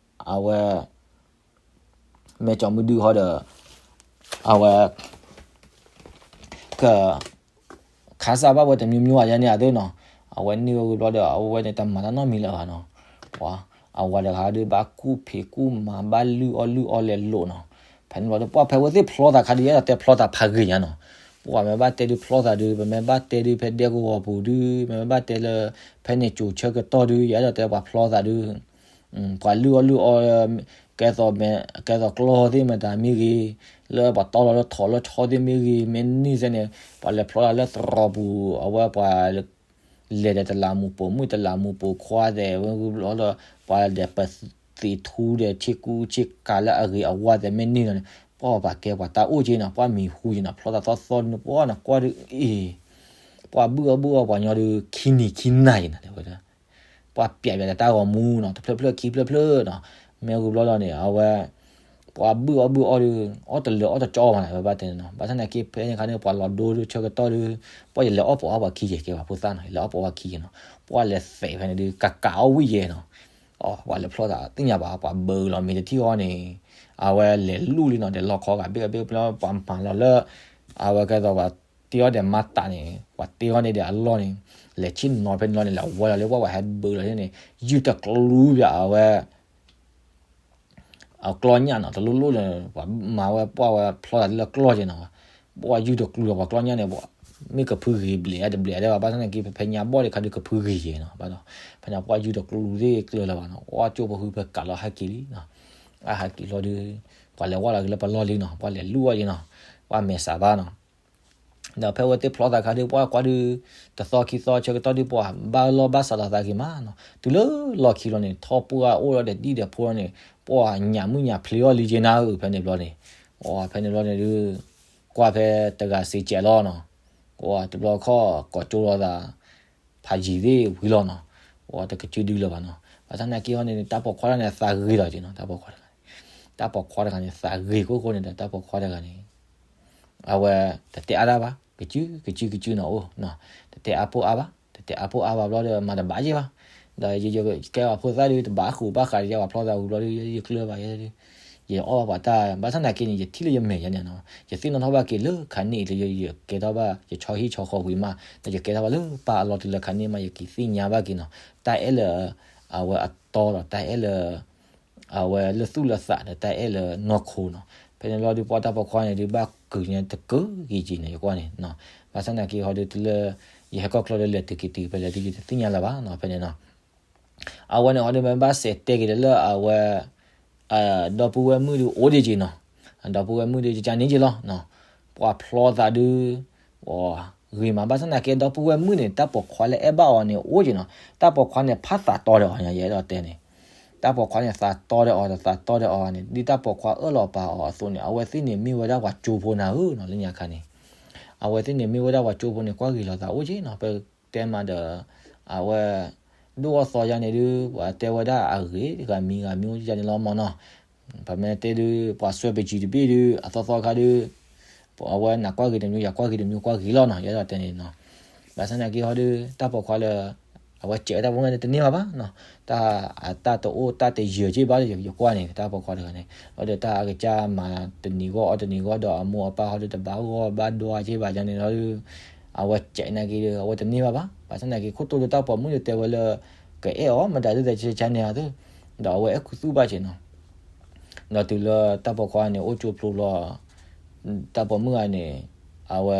အဝဲ မ့ၢ်ကၠီမုၢ်ဒုးဃီဒီး အဝဲ က ခါစၢ်ဘၣ်ဝဲတမျိုးမျိုးဧါယါန့ၣ်အသိးနီၤ, အဝဲန့ၢ်ဝဲဂုၤဘျီဒီး အဝဲန့ၣ်တမၤတၢ်နီတမံၤလၢၤဘၣ်နီၤ, ပှၤ အဝဲတဂၤဒုး ဘၣ်ကူၣ်ဖံးကူၣ်မၤ ဘၣ်လုၢ်အီၣ်လုၢ်အီလဲၤလိာ်နီၤ, ဖဲန့ၣ်ဘျီဒီး ပှၤဖဲဝဲသ့ၣ်ဖျီသးခါဒုး ယအဲၣ်ဒိးတဲဖျီသးဖးဂ့ၤညါနီၤ, ပှၤမ့ၢ်ဘၣ်တဲဒုးဖျီသးဒုး ပမ့ၢ်ဘၣ်တဲဒုးဖဲဒဲကဝီၤပူၤဒုး မ့ၢ်ဘၣ်တဲလၢ ဖဲန့ၣ်ကၠိၤဆၢကတီၢ်ဒုး ယအဲၣ်ဒိးတဲပှၤဖျီသးဒုး ပှၤလုၢ်အီၣ်လုၢ်အီ ကဲသိး ကဲသိးကျီၢ်သ့ၣ်မတၤမ့ၢ်ဂ့ၤ, လၢပှၤတီလီၤလၢထိးလၢဆီသ့ၣ်မ့ၢ်ဂ့ၤ, မ့ၢ်န့ၢ်စဲန့ၣ် ပှၤလဲၤဖျီသးလၢသရိာ်ပူၤ အဝဲပှၤ လဲၤဒီးတလးမူးပိာ်မုၣ်တလးမူးပိာ်ခွါသ့ၣ် ဝဲဂုၤဘျီဒီး ပှၤဒီးပသံးထူဒီး ဆ့ကူဆ့ကၤလၢအဂ့ၤအဝါသ့ၣ် မ့ၢ်န့ၢ်လီၤန့ၣ် ပှၤပှၤကဲပှၤတၢ်အိၣ်က့ၤနီၤ ပှၤမံၤဟူက့ၤနီၤ ဖျီသးသီသီဒုး ပှၤနကွၢ်ဒုးအံၤ ပှၤဘုၣ်အီၣ်ဘုၣ်အီပှၤညီဒုး ခံနံၤခံနၤအံၤနီၤ တဲဝဲဒၣ် ပှၤပျဲးပျဲးဒီးတၢ်ဂီၤမူနီၤ တဖျၢၣ်ဖျၢၣ်ခံဖျၢၣ်ဖျၢၣ်နီၤ မ့ၢ်ဂုၤဘျီဒီးန့ၣ် အဝဲ ပှၤဘုၣ်အီၣ်ဘုၣ်အီဒုး အီၣ်တလၢာ်အီၣ်တကၠီဘၣ်နီၤ ပဘၣ်တဲန့ၣ်နီၤ ဘၣ်ဆၣ်သနာ်က့ဖဲန့ၣ်အခါန့ၣ် ပှၤလီၤဒိဒုးဆၢကတီၢ်ဒုး ပှၤယလဲၤအီၣ်ပိာ်အီပှၤခံယဲၢ်ကဲဘၣ်ဖိသၣ်နီၤ ယလဲၤအီၣ်ပိာ်အီပှၤခံယဲၢ်နီၤ ပှၤလဲၤသဲးဖဲန့ၣ်ဒုး ကးကးအီၣ်ဝံၣ်ယဲၢ်နီၤ အီ ပှၤလဲၤဖျီသးသ့ၣ်ညါဘၣ် ပှၤဘၢလီၤမ့ၢ်တထံၣ်အီၤန့ၣ် အဝဲလဲၤလူၢ်လံနီၤ ဒီးလီၢ်ခီဂာ်ဘ့ၣ်ဂာ်ဘ့ၣ် ပှၤမၤလီၤလၢ အဝဲကဲသိးပှၤတ့အီၣ်ဒီးမၤတးန့ၣ် ပှၤတ့အီၣ်န့ၣ်ဒီးအလီၢ်န့ၣ် လဲၤဆ့ၣ်နီၤဖဲန့ၣ်လီၤန့ၣ် လဲၤဝဲလီၤလၢပှၤပှၤဟဲဘၢလီၤန့ၣ် ယုၢ်တကျူဘၣ်အဝဲ အကျီၢ်ညၣ်နီၤ တလိၣ်လိၣ်ဒီး ပှၤမၤဝဲပှၤဝဲဖျီသးလၢကျီၢ်က့ၤနီၤ ပှၤယုၢ်တကျူလီၤ ပှၤကျီၢ်ညၣ်န့ၣ် ပှၤမ့ၢ်ကဖုဂ့ၤဘျဲးတဘျဲးဒဲးဘၣ် ဘၣ်ဆၣ်သနာ်က့ ဖဲညါဘီၣ်ဒံးခါဒုးကဖုဂ့ၤယဲၢ်နီၤ ဘၣ်ဒီး ဖဲန့ၣ်ပှၤယုၢ်တကျူသ့ၣ်ကျၢၤလၢၤဘၣ်နီၤ ပှၤကၠိဖိဃုဖဲကးလီၤဟဲက့ၤလံနီၤ အဟဲက့ၤလီၤဒုး ပှၤလဲၤဝဲလီၤက့ၤလၢပလီၢ်လံနီၤ ပှၤလဲၤလူၢ်အီၣ်ယဲၢ်နီၤ ပှၤမဲာ်စးဘၣ်နီၤ ဒီးဖဲဝဲသ့ၣ်ဖျီသးခါဒုး ပှၤကွၢ်ဒုး တသီခံသီဆၢကတီၢ်ဒုး ပှၤဘၣ်လီၢ်ဘၣ်စးလီၤသးဂ့ၤမးနီၤ တုၤလၢလီၢ်ခံလီၤန့ၣ် ထီၣ်ပှၢ်အိၣ်ဒီးဒံၣ်ဒီးဖိလီၤန့ၣ် ပှၤညၣ်မုၣ်ညၣ်ဖျ့အီၣ်လံက့ၤနၤဧၢ ဖဲန့ၣ်ဘျီန့ၣ် အီ ဖဲန့ၣ်ဘျီန့ၣ်ဒုး ကွၢ်ဖဲတဂၤစံးကဲးလီၤနီၤ အီ တဘျီခီၣ်ကိးကၠိလိာ်သး ဖးယံၤသ့ၣ်ဝံၤလီၤနီၤ အီ တကစုဒုလၢၤဘၣ်နီၤ ဘၣ်ဆၣ်သနာ်က့ဟီန့ၣ် တၢ်ပိာ်ခွါတဂၤန့ၣ် အသးဂ့ၤလီၤက့ၤနီၤ တၢ်ပိာ်ခွါတဂၤန့ၣ် တၢ်ပိာ်ခွါတဂၤန့ၣ် သးဂ့ၤခိၣ်ဃိန့ၣ်ဒီး တၢ်ပိာ်ခွါတဂၤန့ၣ် အဝဲတတဲအါတၢ်ဘၣ်, ကစုကစုကစုနီၤအိၣ်, တတဲအါဖိအါဘၣ်, တတဲအါဖိအါဘၣ်ဘျီဒီး မၤတဘၣ်ယဲၢ်ဘၣ်. ဒီးယကဲအဖိသၣ်ဒုး တဘၣ်ဃူဘၣ်ဃးဒီးယပှၤဖျီသးဝံၤဘျီဒီး ယကျၢၢ်ဘၣ်ယဲဒုး, ယအီၣ်ဘၣ်ပှၤတၢ်, ဘၣ်ဆၣ်သနာ်က့န့ၣ် ယထံၣ်လၢယမဲာ်ယဲန့ၣ်နီၤ, ယသ့ၣ်နီၣ်ထီၣ်ဘၣ်က့ၤလၢခါန့ၣ်အံၤလၢ ယကဲထီၣ်ဘၣ် ယဆီဟံၣ်ဆီဃီဝံၤမး ဒီးယကဲထီၣ်ဘၣ်လၢပၢ်အလီၢ်တုၤလၢခါန့ၣ်မး ယကသ့ၣ်ညါဘၣ်က့ၤနီၤ, တၢ်အဲၣ်လၢ အဝဲအတီဒီး တၢ်အဲၣ်လၢ အဝဲလၢသူၣ်လၢသးဒီး တၢ်အဲၣ်လၢနီၢ်ခိနီၤ. ဖဲန့ၣ်လီၤဒုး ပှၤတၢ်ပိာ်ခွါန့ၣ်ဒုး ဘၣ်ကုာ်ညါတကုာ်ဂ့ၤက့ၤန့ၣ် ယကွၢ်န့ၣ်, ဘၣ်ဆၣ်သနာ်က့ဟီဒုး တုၤလၢ ယဟဲကီၢ်ချၢဒီး လဲၤတုၤက့ၤတုၤဖဲလဲၣ်ဒုး ယတသ့ၣ်ညါလၢၤဘၣ်နီၤ ဖဲန့ၣ်နီၤ. အဝဲန့ၣ်ဟီဒုး မ့ၢ်ဘၣ်စဲးတဲက့ၤဒီးလၢအဝဲ ဒီပုၢ်ဝဲၢ်မုၣ်ဒုးအိၣ်ဒံးက့ၤနီၤ, ဒီပုၢ်ဝဲၢ်မုၣ်ဒုး ကကန့ၣ်က့ၤလီၤ, ပှၤဖျီသးဒုး ဂ့ၤမး ဘၣ်ဆၣ်သနာ်က့ ဒီပုၢ်ဝဲၢ်မုၣ်န့ၣ် တၢ်ပိာ်ခွါလၢအဲၣ်ဘၣ်အီၤန့ၣ် အိၣ်က့ၤနီၤ, တၢ်ပိာ်ခွါန့ၣ် ဖးသးတီဒီးအီၤညါ ယအဲၣ်ဒိးတဲန့ၣ်, တၢ်ပိာ်ခွါန့ၣ် သးတီဒီးအီၤဒီး သးတီဒီးအီၤန့ၣ် ဒ်တၢ်ပိာ်ခွါအၢၣ်လီၤပာ်အီၤအသိးန့ၣ် အဝဲသ့ၣ်န့ၣ်မ့ၢ်ဝဲဒၣ်ပှၤကၠိဖိနၤဧၢနီၤ လၢညါခါန့ၣ်, အဝဲသ့ၣ်န့ၣ်မ့ၢ်ဝဲဒၣ်ပှၤကၠိဖိန့ၣ် ကွၢ်ဂ့ၤလီၤသးအိၣ်က့ၤနီၤ, ပတဲမးဒီး အဝဲ ဒိၣ်အီၣ်သီယါန့ၣ်ဒုး ပှၤတဲဝဲဒၣ်အဂ့ၤ ဂၤမံၤဂၤမံၤအိၣ်ယါန့ၣ်လီၤမၢ်နီၤ, ပမ့ၢ်တဲဒုး ပှၤစွဲပကံတဘ့ၣ်ဒုး အသီသီခါဒုး အဝဲနကွၢ်ဂ့ၤတမံၤ ယကွၢ်ဂ့ၤတမံၤ ကွၢ်ဂ့ၤလီၤနီၤ ယအဲၣ်ဒိးတဲန့ၣ်နီၤ, ဘၣ်ဆၣ်သနာ်က့ဟီဒုး တၢ်ပိာ်ခွါလၢ အဝဲစဲးဝဲတၢ်ပိာ်မုၣ်ဂၤန့ၣ် တန့ၢ်ဘၣ်ဘၣ်နီၤ, တၢ်အတၢ်တအိၣ်တၢ်တယၢၤက့ၤဘၣ်လၢ ယကွၢ်န့ၣ် တၢ်ပိာ်ခွါတဂၤန့ၣ် လီၤဒီးတၢ်အကစၢ်မၤတနံၤဂီၢ်အီၣ်တနံၤဂီၢ်ဒီး အမိၢ်အပၢ်ဟီဒုး တဘၣ်ဂီၢ်ဘၣ်ဒွါက့ၤဘၣ်ယါန့ၣ်လီၤဒုး အဝဲစဲးနာ်က့ဒုး အဝဲတန့ၢ်ဘၣ်ဘၣ်, ဘၣ်ဆၣ်သနာ်က့ ခိၣ်တိၢ်ဒုးတၢ်ပိာ်မုၣ်ဒုးတဲဝဲလၢ ကအဲၣ်အီၤမတၤဒုး သဲးဆဲးဆဲးန့ၣ်ဧါသ့, ဒီးအဝဲအဲၣ်ခူသူၣ်ဘၣ်က့ၤနီၤ, ဒီးတုၤလၢတၢ်ပိာ်ခွါန့ၣ် အိၣ်ကၠိဖျိလီၤ တၢ်ပိာ်မုၣ်ဂၤန့ၣ် အဝဲ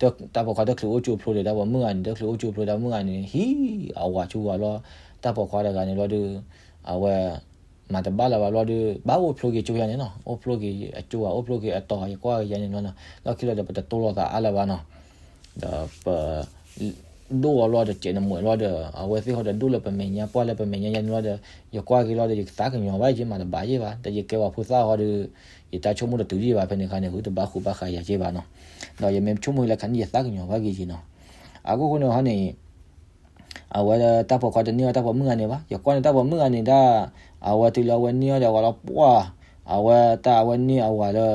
တၢ်ပိာ်ခွါတချုးအိၣ်ကၠိဖျိဒီး တၢ်ပိာ်မုၣ်ဂၤန့ၣ် တချုးအိၣ်ကၠိဖျိ တၢ်မုၣ်ဂၤန့ၣ် ဟံးအဝၤဆူဂၤလီၤ, တၢ်ပိာ်ခွါတဂၤန့ၣ်လီၤဒုး အဝဲ မၤတဘၣ်လၢၤဘၣ်ဘျီဒုး ဘၣ်အိၣ်ဖျိက့ၤကၠိယါန့ၣ်နီၤ, အိၣ်ဖျိက့ၤအကၠိဧါ အိၣ်ဖျိက့ၤအတီၤ ယကွၢ်က့ၤယါန့ၣ်လီၤနီၤ, လီၢ်ခံလီၤဒီး ပတတိၢ်လိာ်သးအါလၢၤဘၣ်နီၤ, ဒီးပ ဒိၣ်အီၤလီၤဒီး စဲးနမှဲးလီၤဒီး အဝဲသ့ၣ်ဟီဒီး ဒိၣ်လၢပမဲာ်ညါ ပှၢ်လၢပမဲာ်ညါယါန့ၣ်လီၤဒီး ယကွၢ်က့ၤလီၤဒီး ယသးကညီၤဘၣ် ယမၤတဘၣ်ယဲၢ်ဘၣ်, ဒီးယကဲပှၤဖိသၣ်ဟီဒီး ယတၢ်ဆိကမိၣ်တတုၤယဲၢ်ဘၣ် ဖဲန့ၣ်အခါန့ၣ် ဟုတဘၣ်ဃူဘၣ်ဃးယၤက့ၤဘၣ်နီၤ, ဒီးယမ့ၢ်ဆိကမိၣ်လၢခါန့ၣ် ယသးကညီၤဘၣ်က့ၤက့ၤနီၤ, အခိၣ်ဃိန့ၣ်ဟီန့ၣ် အဝဲတၢ်ပိာ်ခွါတန့ၢ်အီၣ်တၢ်ပိာ်မုၣ်ဂၤန့ၣ်ဘၣ်, ယကွၢ်န့ၣ်တၢ်ပိာ်မုၣ်ဂၤန့ၣ်ဒၣ် အဝဲတုၤလၢအဝဲန့ၢ်အီၣ်ဒီးအဝၤလီၤပှၢ်, အဝဲတၢ်အဝဲန့ၢ်အဝၤလၢ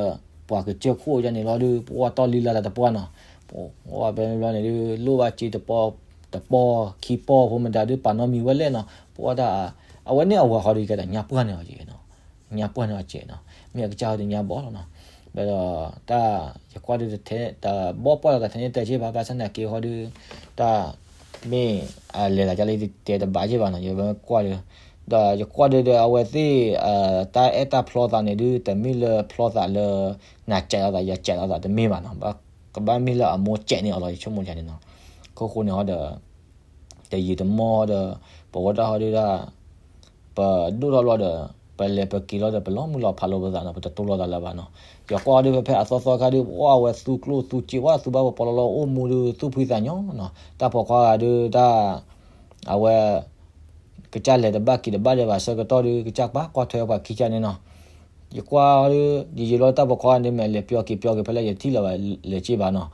ပှၤကစၢၢ်ခိၣ်ယါန့ၣ်လီၤဒုး ပှၢ်တီၢ်လံလၢ်လၢတပှၢ်နီၤ, ပှၢ်ဖဲန့ၣ်ဘျီန့ၣ်ဒုး လိၣ်ဘၣ်စ့တပီၢ် တပီၢ်ခံပီၢ်ဖိမတၤဒုး ပာ်နီၣ်မံၤဝဲလဲၣ်နီၤ, ပှၢ်တၢ် အဝဲန့ၢ်အဝၤဃီဒီး ကဲဒီးညါပှၢ်န့ၢ်အီၤက့ၤနီၤ, ညါပှၢ်န့ၢ်အီၤကဲးနီၤ, မ့ၢ်အကစၢ်ဟီဒီးညါဘီလီၤနီၤ, ဘၣ်ဒီး တၢ် ယကွၢ်ဒုးတထဲ တဘီပှၢ်လီၤသးထဲန့ၣ်တဲက့ၤဘၣ်, ဘၣ်ဆၣ်သနာ်က့ဟီဒုး တၢ် မ့ၢ်အလဲၤသးကလဲၤတဲတဘၣ်က့ၤဘၣ်နီၤ, ယကွၢ်ဒုး ဒီးယကွၢ်ဒုးဒီးအဝဲသ့ၣ် တၢ်အဲၣ်တၢ်ဖျီသးန့ၣ်ဒုး တမ့ၢ်လၢဖျီသးလၢ နၤစဲးလိာ်သး ယစဲးလိာ်သးတမ့ၢ်ဘၣ်နီၤ, ကဘၣ်မ့ၢ်လၢအမိၢ်စဲးန့ၢ်အီၤလီၤ ယဆိကမိၣ်ယါန့ၣ်နီၤ, ခိၣ်ဃိန့ၣ်ဟီဒီး တယံာ်တမီၢ်ဒီး ပဝဲဒၣ်ဟီဒုးဒၣ် ပဒိၣ်ထီၣ်လီၤဒီး ပလဲၤပက့ၤလီၤဒီး ပလီၤမုၢ်လီၤဖးလိာ်ပသးနီၤ, ပတတိၢ်လိာ်သးလၢၤဘၣ်နီၤ, ယကွၢ်ဟီဒုးဖဲဖဲအသီသီခါဒုး ပှၢ်အဝဲသူကျိၣ်သူစ့ ပှၢ်သူဘၣ်ပပီလီၤလီၤအိၣ်မူဒုး သူၣ်ဖှံသးညီနီၤ, တၢ်ပိာ်ခွါဂၤဒုးတၢ် အဝဲ ကစၢ်လဲၤတဘၣ်က့ၤတဘၣ်ဒီးဘၣ်ဆၢကတီၢ်ဒုး ကစၢ်ပာ်ကွၢ်ထွဲပှၤခံကစၢ်န့ၣ်နီၤ, ယကွၢ်ဒုး ယယံာ်လီၤတၢ်ပိာ်ခွါန့ၣ် မ့ၢ်လဲၤပျီက့ၤပျီက့ၤဖဲလဲၣ် ယထံၣ်လၢၤဘၣ်လဲၤက့ၤဘၣ်နီၤ,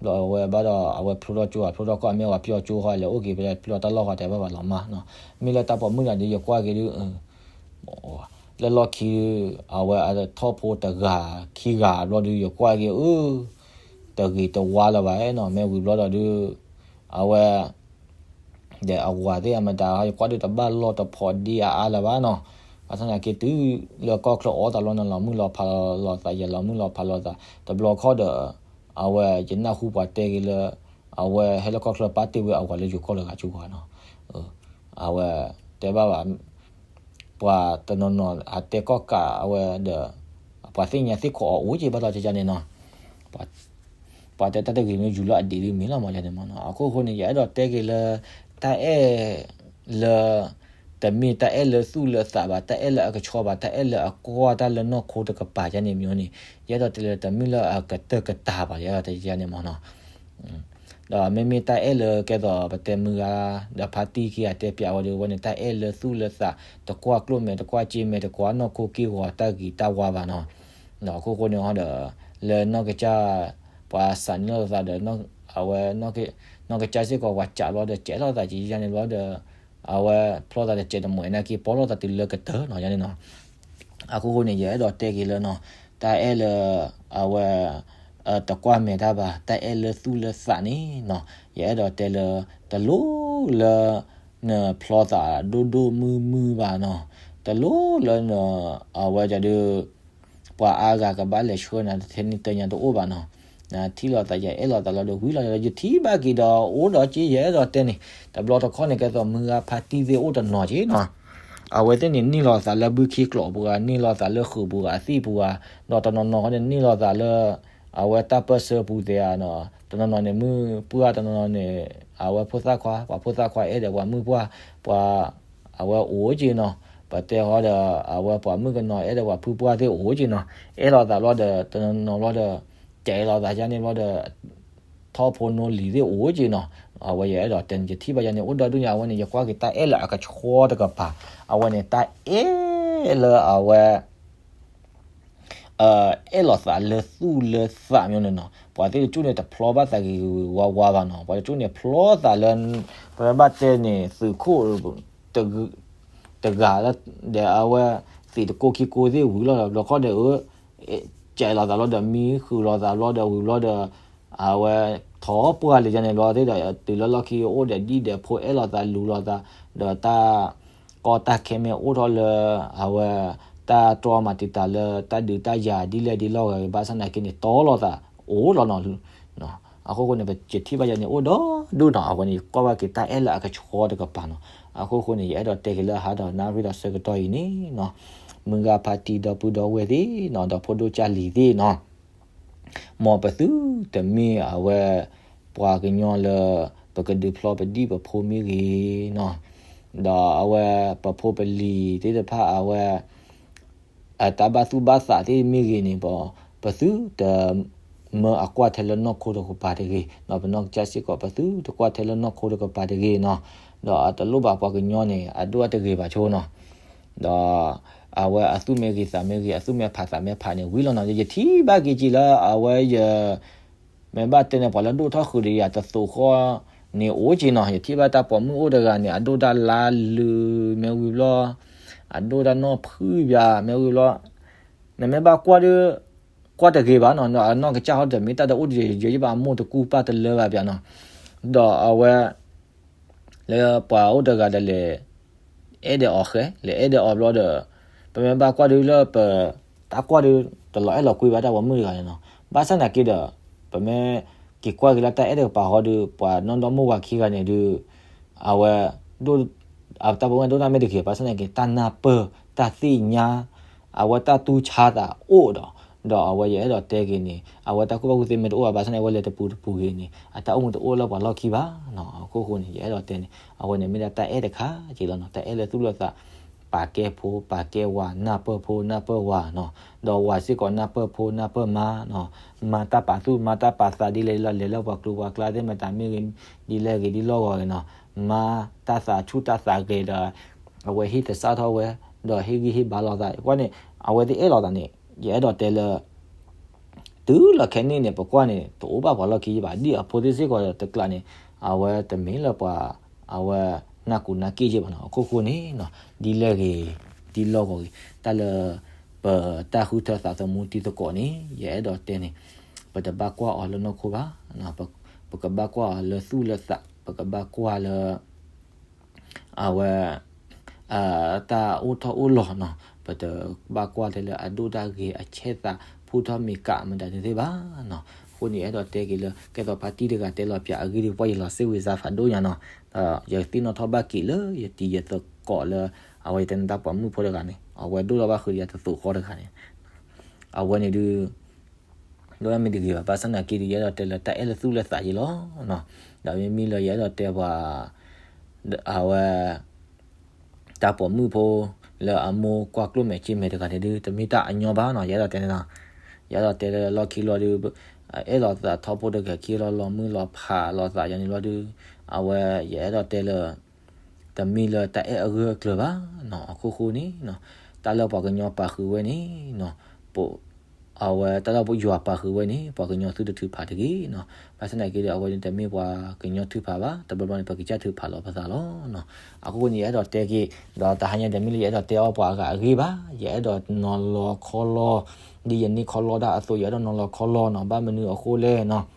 ဒီးအဝဲဘၣ်ဒီး အဝဲဖျိထီၣ်ကၠိ အဖျိထီၣ်ကီၢ် အမ့ၢ်ဝဲပျီကၠိဃီ လဲၤအိၣ်က့ၤဖဲလဲၣ်ဖျိထီၣ်တၢ်လီၢ်ဃီတဲဘၣ်ဘၣ်လီၤမးနီၤ, မ့ၢ်လၢတၢ်ပိာ်မုၣ်တဂၤဒုး ယကွၢ်က့ၤဒုး လၢလီၢ်ခံ အဝဲအထီၣ်ဖိတဂၤခံဂၤဘျီဒုး ယကွၢ်က့ၤအၢ တဂ့ၤတဝါလၢၤဘၣ်နီၤ, မ့ၢ်ဝံၤဘျီဒီးဒုး အဝဲ ဒီးအဝၤသ့ၣ်အမတၤ ယကွၢ်ဒုးတဘၣ်လီၢ်တဖိးဒ့အါအါလၢၤဘၣ်နီၤ, ဘၣ်ဆၣ်သနာ်က့တုၤလၢကီၢ်ချၢအိၣ်သးလီၤန့ၣ် လီၤမုၢ်လီၤဖးလီၤသး ယလီၤမုၢ်လီၤဖးလီၤသး တဘျီခီဒီး အဝဲယနၢ်ဟူပှၤတဲက့ၤလၢ အဝဲဟဲလၢကီၢ်ချၢပာ်တ့ၢ်ဝဲအဝၤလၢယိၤကီၢ်လၢဂၤကၠိဃီနီၤ, အဝဲတဲဘၣ်ဘၣ် ပှၤတနီၤနီၤအတဲကီၢ်ကးအဝဲဒီး ပှၤသ့ၣ်ညါသ့ၣ်ခိးအီၤအိၣ်က့ၤဘၣ်ဒီးကကန့ၣ်နီၤ, ပှၤတဲတၢ်တဂ့ၤမ့ၢ်ယူၤလၢအဒံးဒုးမ့ၢ်လီၤမးယၤန့ၣ်မးနီၤ, အခိၣ်ဃိန့ၣ် ယအဲၣ်ဒိးတဲက့ၤလၢ တၢ်အဲၣ်လၢ တမ့ၢ်တၢ်အဲၣ်လၢသူၣ်လၢသးဘၣ်, တၢ်အဲၣ်လၢအကဆှီဘၣ်, တၢ်အဲၣ်လၢအကွၢ်တၢ်လၢနီၢ်ခိတကပၤယၤန့ၣ်မ့ၢ်န့ၣ်, ယအဲၣ်ဒိးတဲလၢတမ့ၢ်လၢအကတၢၢ်ကတၤဘၣ် ယအဲၣ်ဒိးတဲယၤန့ၣ်မးနီၤ ဒီးမ့မ့ၢ်တၢ်အဲၣ်လၢကဲသိးပတဲမုၢ်ဂၤ ဒီးဖါတံၢ်ခံဂၤတဲပျးဝဲဒီး အဝဲန့ၣ်တၢ်အဲၣ်လၢသူၣ်လၢသး တကွၢ်ကျိၣ်မဲာ် တကွၢ်စ့မဲာ် တကွၢ်နီၢ်ခိက့ၢ်ဂီၤတၢ်ဂ့ၤတၢ်ဝါဘၣ်နီၤ. ဒီးအခိၣ်ဃိန့ၣ်ဟီဒီး လၢနီၢ်ကစၢ် ပှၤစးန့ၢ်လိာ်သးဒီး အဝဲ နီၢ်ကစၢ်စ့ၢ်ကီးပှၤစးဘျီဒီး စဲးလိာ်သးက့ၤယါန့ၣ်ဘျီဒီး အဝဲဖျီသးတစဲးတမှဲာ်နာ်က့ ပီလိာ်သးတုၤလၢကတၢၢ်နီၤ ယါန့ၣ်နီၤ. အဃိဃိန့ၣ် ယအဲၣ်ဒိးတဲက့ၤလၢနီၤ, တၢ်အဲၣ်လၢ အဝဲ တကွၢ်မဲာ်တၢ်ဘၣ်, တၢ်အဲၣ်လၢသူၣ်လၢသးန့ၣ်နီၤ, ယအဲၣ်ဒိးတဲလၢ တလိၣ်လၢ နဖျီသးဒိၣ်ဒိၣ်မုၢ်မုၢ်ဘၣ်နီၤ, တလိၣ်လၢ အဝဲဒုး ပှၤအါဂၤကဘၣ်လဲၤဆှၢနၤ တထဲန့ၣ်တညါတအိၣ်ဘၣ်နီၤ. နထံၣ်လိာ်သး ယအဲၣ်လိာ်သးလီၤဒီး ဝံၤလီၤဒီး ယထံၣ်ဘၣ်က့ၤဒီး အိၣ်ဒီးက့ ယအဲၣ်ဒိးတဲန့ၣ် တဘျီတခီၣ်န့ၣ် ကဲသိးမုၢ်ဂၤဖါတံၢ်သ့ၣ်အိၣ်တနီၤက့နီၤ. အဝဲသ့ၣ်န့ၣ် န့ၢ်လိာ်သးလၢဘုခ့ကျိာ်ပူၤဧါ, န့ၢ်လိာ်သးလၢဃုာ်ပူၤဧါ, အသ့ၣ်ပူၤဧါ, ဒီးတနီၤနီၤဃီန့ၣ် န့ၢ်လိာ်သးလၢ အဝဲတၢ်ပၢၢ်ဆၢပူၤသ့ၣ်ဧါနီၤ, တနီၤနီၤန့ၣ် မုၢ်ပှၢ်တနီၤနီၤန့ၣ် အဝဲဖိသၣ်ခွါ, ပှၤဖိသၣ်ခွါအဲၣ်ဒီးပှၤမုၢ်ပှၢ်, ပှၤ အဝဲအိၣ်က့နီၤ. ပတဲဃီဒီး အဝဲပှၤမုၣ်ကနီၤအဲၣ်ဒီးပှၤဖုပှၢ်သ့ၣ်အိၣ်က့နီၤ. အဲၣ်လိာ်သးဘျီဒီး တနီၤနီၤဘျီဒီး ကဲလိာ်သးယါန့ၣ်ဘျီဒီး ထီၣ်ဖိနီၢ်လံၤသ့ၣ်အိၣ်က့နီၤ. အဝဲယအဲၣ်ဒိးတဲန့ၣ် ယထံၣ်ဘၣ်ယါန့ၣ် အိၣ်ဒီဒူၣ်ညါ အဝဲန့ၣ် ယကွၢ်က့ၤတၢ်အဲၣ်လၢအကဆှီတကပၤ, အဝဲန့ၣ် တၢ်အဲၣ်လၢအဝဲ အဲၣ်လိာ်သးလၢသူၣ်လၢသးမ့ၢ်န့ၣ်နီၤ. ပှၤသ့ၣ်တကၠိၣ်န့ၣ် တဖျီဘၣ်သးဂ့ၤဂ့ၤဝါဝါဘၣ်နီၤ. ပှၤတကၠိၣ်န့ၣ် ဖျီသးလၢ ပမ့ၢ်ဘၣ်တဲန့ၣ် သုးခိၣ် တဂၤလၢ ဒီးအဝဲ သံးတကိးခံကိးသ့ၣ်ဝံၤလီၤဒီး ဘျီခီဒီး အ ကဲလိာ်သးဘျီဒီး မံဃုာ်လိာ်သးဘျီဒီးဝံၤဘျီဒီး အဝဲ ထီၣ်ပှၢ်လံၤယါန့ၣ်ဘျီသ့ၣ်ဒီး တုၤလၢလီၢ်ခံအိၣ်ဒီးဒံၣ်ဒီးဖိ အဲၣ်လိာ်သးလူၤလိာ်သး ဒီးတၢ်ကီတၢ်ခဲမ့ၢ်အိၣ်ထီၣ်လၢ အဝဲ တၢ်တြီမၤတံာ်တာ်လၢတၢ်ဒုးတၢ်ယၤဒ်လဲၣ်ဒ်လဲၣ်ဂ့ၤ ဘၣ်ဆၣ်သနာ်က့န့ၣ် တီလိာ်သးအိၣ်လီၤနီၤ. အဃိဃိန့ၣ် ပထံၣ်ဘၣ်ယါန့ၣ် အိၣ်ဒီဒူၣ်နီၤ. အဝဲန့ၣ် ယကွၢ်ဘၣ်က့ၤတၢ်အဲၣ်လၢအကဆှီတကပၤနီၤ. အဃိဃိန့ၣ် ယအဲၣ်ဒိးတဲက့ၤလၢဟါဒီးနၣ်ရံၣ်ဒီးဆၢကတီၢ်အံၤန့ၣ်နီၤ, မုၢ်ဂၤဖါတံၢ်ဒီပုၢ်ဒီဝဲၢ်သ့ၣ်နီၤ, ဒီးဖိဒိၣ်ကၢ်လံၤသ့ၣ်နီၤ မ်ပသုတမ့ၢ်အဝဲ ပှၤကညီလၢ ပကဒုးဖျီပဒံၣ်ပဖိမ့ၢ်ဂ့ၤနီၤ, ဒီးအဝဲပဖိပလံၤသ့ၣ်တဖၣ်အဝဲ အတၢ်ဘၣ်သူၣ်ဘၣ်သးသ့ၣ်မ့ၢ်ဂ့ၤန့ၣ် ပသုတမၢအကွၢ်ထဲလၢနီၢ်ခိတကပၤတဂ့ၤနီၤ, ပနီၢ်ကစၢ်စ့ၢ်ကီး ပသုတကွၢ်ထဲလၢနီၢ်ခိတကပၤတဂ့ၤနီၤ, ဒီးအတလိၣ်ဘၣ်ပှၤကညီန့ၣ် အဒိၣ်အတဂ့ၤဘၣ်ဆိနီၤ. ဒီးအဝဲအသူၣ်မ့ၢ်ဂ့ၤသးမ့ၢ်ဂ့ၤ အသူၣ်မ့ၢ်ဖးသးမ့ၢ်ဖးန့ၣ် ဝံၤလီၤနီၤ. ယထံၣ်ဘၣ်က့ၤက့ၤလၢအဝဲယ မ့ၢ်ဘၣ်တဲန့ၣ် ပှၤလၢဒိၣ်ထီၣ်ဃုာ်ဒီးယၤတသိးဃီန့ၣ်အိၣ်က့နီၤ. ယထံၣ်ဘၣ်တၢ်ပိာ်မုၣ်အိၣ်တဂၤန့ၣ် အဒိၣ်တၢ်လါလုာ်မ့ၢ်ဝံၤဘျီ, အဒိၣ်တၢ်နီၢ်ဖုၣ်ဘၣ်မ့ၢ်ဝံၤဘျီ, နမ့ၢ်ဘၣ်ကွၢ်ဒီး ကွၢ်တဂ့ၤဘၣ်နီၤ, အနီၢ်ကစၢ်ဟီဒီးမ့ၢ်တၢ်တအိၣ်တယဲၢ်ယဲၢ်ဘၣ် အမိၢ်တကူၣ်ပၢ်တလၢဘၣ်ပၠးနီၤ, ဒီးအဝဲ လၢပှၤအိၣ်တဂၤဒီးလဲၤ အဲၣ်ဒိးအီၤဃဲ လဲၤအဲၣ်ဒိးအီၤဘျီဒီး ပမ့ၢ်ဘၣ်ကွၢ်ဒုးလၢပ တၢ်ကွၢ်ဒုး တလီၤအဲၣ်လီၤကွံဘၣ်တၢ်ပိာ်မုၣ်တဂၤန့ၣ်နီၤ. ဘၣ်ဆၣ်သနာ်က့ဒီး ပမ့ၢ်က့ၤကွၢ်က့ၤလၢတၢ်အဲၣ်တကပၤဃီဒီး ပှၤနီၢ်ဒီမိၢ်ဝၤခံဂၤန့ၣ်ဒုး အဝဲ ဒိၣ် အတၢ်ပိာ်မုၣ်ဒိၣ်တၢ်မ့ၢ်တဂ့ၤ ဘၣ်ဆၣ်သနာ်က့ တၢ်နၢ်ပၢၢ် တၢ်သ့ၣ်ညါ အဝဲတၢ်တူၢ်ဆါသးအိၣ်ဒီး ဒီးအဝဲယအဲၣ်ဒိးတဲက့ၤန့ၣ် အဝဲတၢ်ကူၣ်ဘၣ်ကူၣ်သ့မ့ၢ်တအိၣ်ဘၣ် ဘၣ်ဆၣ်န့ၣ် အဝဲလဲၤတပူၤတပူၤဂ့ၤန့ၣ် အတၢ်အိၣ်မူတအိၣ်လၢပှၤလီၢ်ခံဘၣ်နီၤ. အခိၣ်ဃိန့ၣ် ယအဲၣ်ဒိးတဲန့ၣ် အဝဲန့ၣ်မ့ၢ်ဒၣ်တၢ်အဲၣ်တခါက့ၤလီၤနီၤ. တၢ်အဲၣ်လၢသူၣ်လၢသး ပာ်ကဲဖိ ပာ်ကဲဝၤ နၢ်ပၢၢ်ဖိ နၢ်ပၢၢ်ဝၤနီၤ. ဒီးဝၤစ့ၢ်ကီး နၢ်ပၢၢ်ဖိ နၢ်ပၢၢ်မါနီၤ. မါတၢ်ပာ်သူၣ် မါတၢ်ပာ်သးဒ်လဲၣ်ဒ်လဲၣ် လဲၤလၢပှၤကျိၤပှၤကျါသ့ၣ်မတၤမ့ၢ်ဂ့ၤ ဒ်လဲၣ်ဂ့ၤဒ်လဲၣ်ဂ့ၤနီၤ. မါတၢ်သးဆူၣ်တၢ်သးဂဲၤဒီး အဝဲဟ့ၣ်သဆၣ်ထီၣ်ဝဲ ဒီးဟ့ၣ်ဂံၢ်ဟ့ၣ်ဘါလိာ်သး ကွၢ်န့ၣ် အဝဲသ့ၣ်အဲၣ်လိာ်သးန့ၣ် ယအဲၣ်ဒိးတဲလၢ တုၤလီၤခဲန့ၣ်န့ၣ် ပကွၢ်န့ၣ် တအိၣ်ဘၣ်ပှၤလီၢ်ခံဘၣ် ဒ်အဖိသ့ၣ်စ့ၢ်ကီးတကျးန့ၣ် အဝဲတမ့ၢ်လၢပှၤ အဝဲနၢ်ကူနၢ်က့ၣ်က့ဘၣ်နီၤ. အခိၣ်ဃိန့ၣ် ဒ်လဲၣ်ဂ့ၤ ဒ်လီၢ်ဂီၤဂ့ၤ တၢ်လၢ ပတၢ်ဃုထၢသးသမူတံၤသကိးန့ၣ် ယအဲၣ်ဒိးတဲန့ၣ် ပတဘၣ်ကွၢ်အီၤလၢနီၢ်ခိဘၣ် ပကဘၣ်ကွၢ်အီၤလၢသူၣ်လၢသး ပကဘၣ်ကွၢ်လၢ အဝဲ တၢ်အိၣ်ထီၣ်အိၣ်လီၤနီၤ ပတဘၣ်ကွၢ်ထဲလၢအဒိၣ်တၢ်ဂ့ၤအဆဲးသး ဖုထီၣ်မ့ၢ်ကးမတၤန့ၣ်သ့ၣ်ဘၣ်နီၤ. အဃိန့ၣ် အဲၣ်ဒိးတဲက့ၤလၢ ကဲသိးဖါတံၢ်တဂၤတဲလီၤပၠးအဂ့ၢ်ဒ်ပှၢ်ယလီၤစ့ၢ်ဝံၤစါဖးဒိၣ်ညါနီၤ. ဒီးယသ့ၣ်နီၣ်ထီၣ်ဘၣ်က့ၤလၢယတံၤယသကိးလၢ အဝဲယတဲန့ၣ်တၢ်ပိာ်မုၣ်ဖိတဂၤန့ၣ် အဝဲဒိၣ်ထီၣ်ဘၣ်ဃုာ်ဒီးယၤတသိးဃီတဂၤန့ၣ် အဝဲန့ၣ်ဒုး ဒိၣ်တၢ်မ့ၢ်တဂ့ၤဘၣ် ဘၣ်ဆၣ်သနာ်က့ဒီး ယအဲၣ်ဒိးတဲလၢတၢ်အဲၣ်လၢသူၣ်လၢသးယ့လီၤ. ဒီးမ့မ့ၢ်လၢယအဲၣ်ဒိးတဲပှၤ အဝဲ တၢ်ပိာ်မုၣ်ဖိ လၢအမိၢ်ကွၢ်ကျိၣ်မဲာ်က့မဲာ်တဂၤန့ၣ်ဒုး တမ့ၢ်တၢ်အညီဘၣ်နီၤ ယအဲၣ်ဒိးတဲန့ၣ်နီၤ. ယအဲၣ်ဒိးတဲလၢလီၢ်ခံလီၤဒုး အဲၣ်လိာ်သးထီဘိတဂၤခံလီၤ လီၤမုၢ်လီၤဖးလိာ်သးယၤန့ၣ်လီၤဒုး အဝဲယအဲၣ်ဒိးတဲလၢ တမ့ၢ်လၢတၢ်အဲၣ်အဂၢၢ်အကျၢၤဘၣ်နီၤ. အခိၣ်ဃိန့ၣ်နီၤ တၢ်လၢပှၤကညီပာ်ဃုာ်ဝဲန့ၣ်နီၤ ပ အဝဲတၢ်လၢယွၤပာ်ဃုာ်ဝဲန့ၣ် ပှၤကညီသုတထုးဖးတဂ့ၤနီၤ. ဘၣ်ဆၣ်သနာ်က့ဒီး အဝဲန့ၣ်တမ့ၢ်ပှၤကညီထုးဖးဘၣ်, တဘျီဘျီန့ၣ် ပကစၢ်ထုးဖးလီၤပသးလီၤနီၤ. အဃိန့ၣ် ယအဲၣ်ဒိးတဲက့ၤ, ဒီးတဟါညါတမ့ၢ်လၢယအဲၣ်ဒိးတဲအီၣ်ပှၤအဂၤအဂ့ၢ်ဘၣ်, ယအဲၣ်ဒိးနီၤလီၤခီလီၤ, ဒ်ယန့ၢ်ခီလီၤတၢ်အသိး ယအဲၣ်ဒိးနီၤလီၤခီလီၤနီၤ. ဘၣ်မနုၤအဃိလဲၣ်နီၤ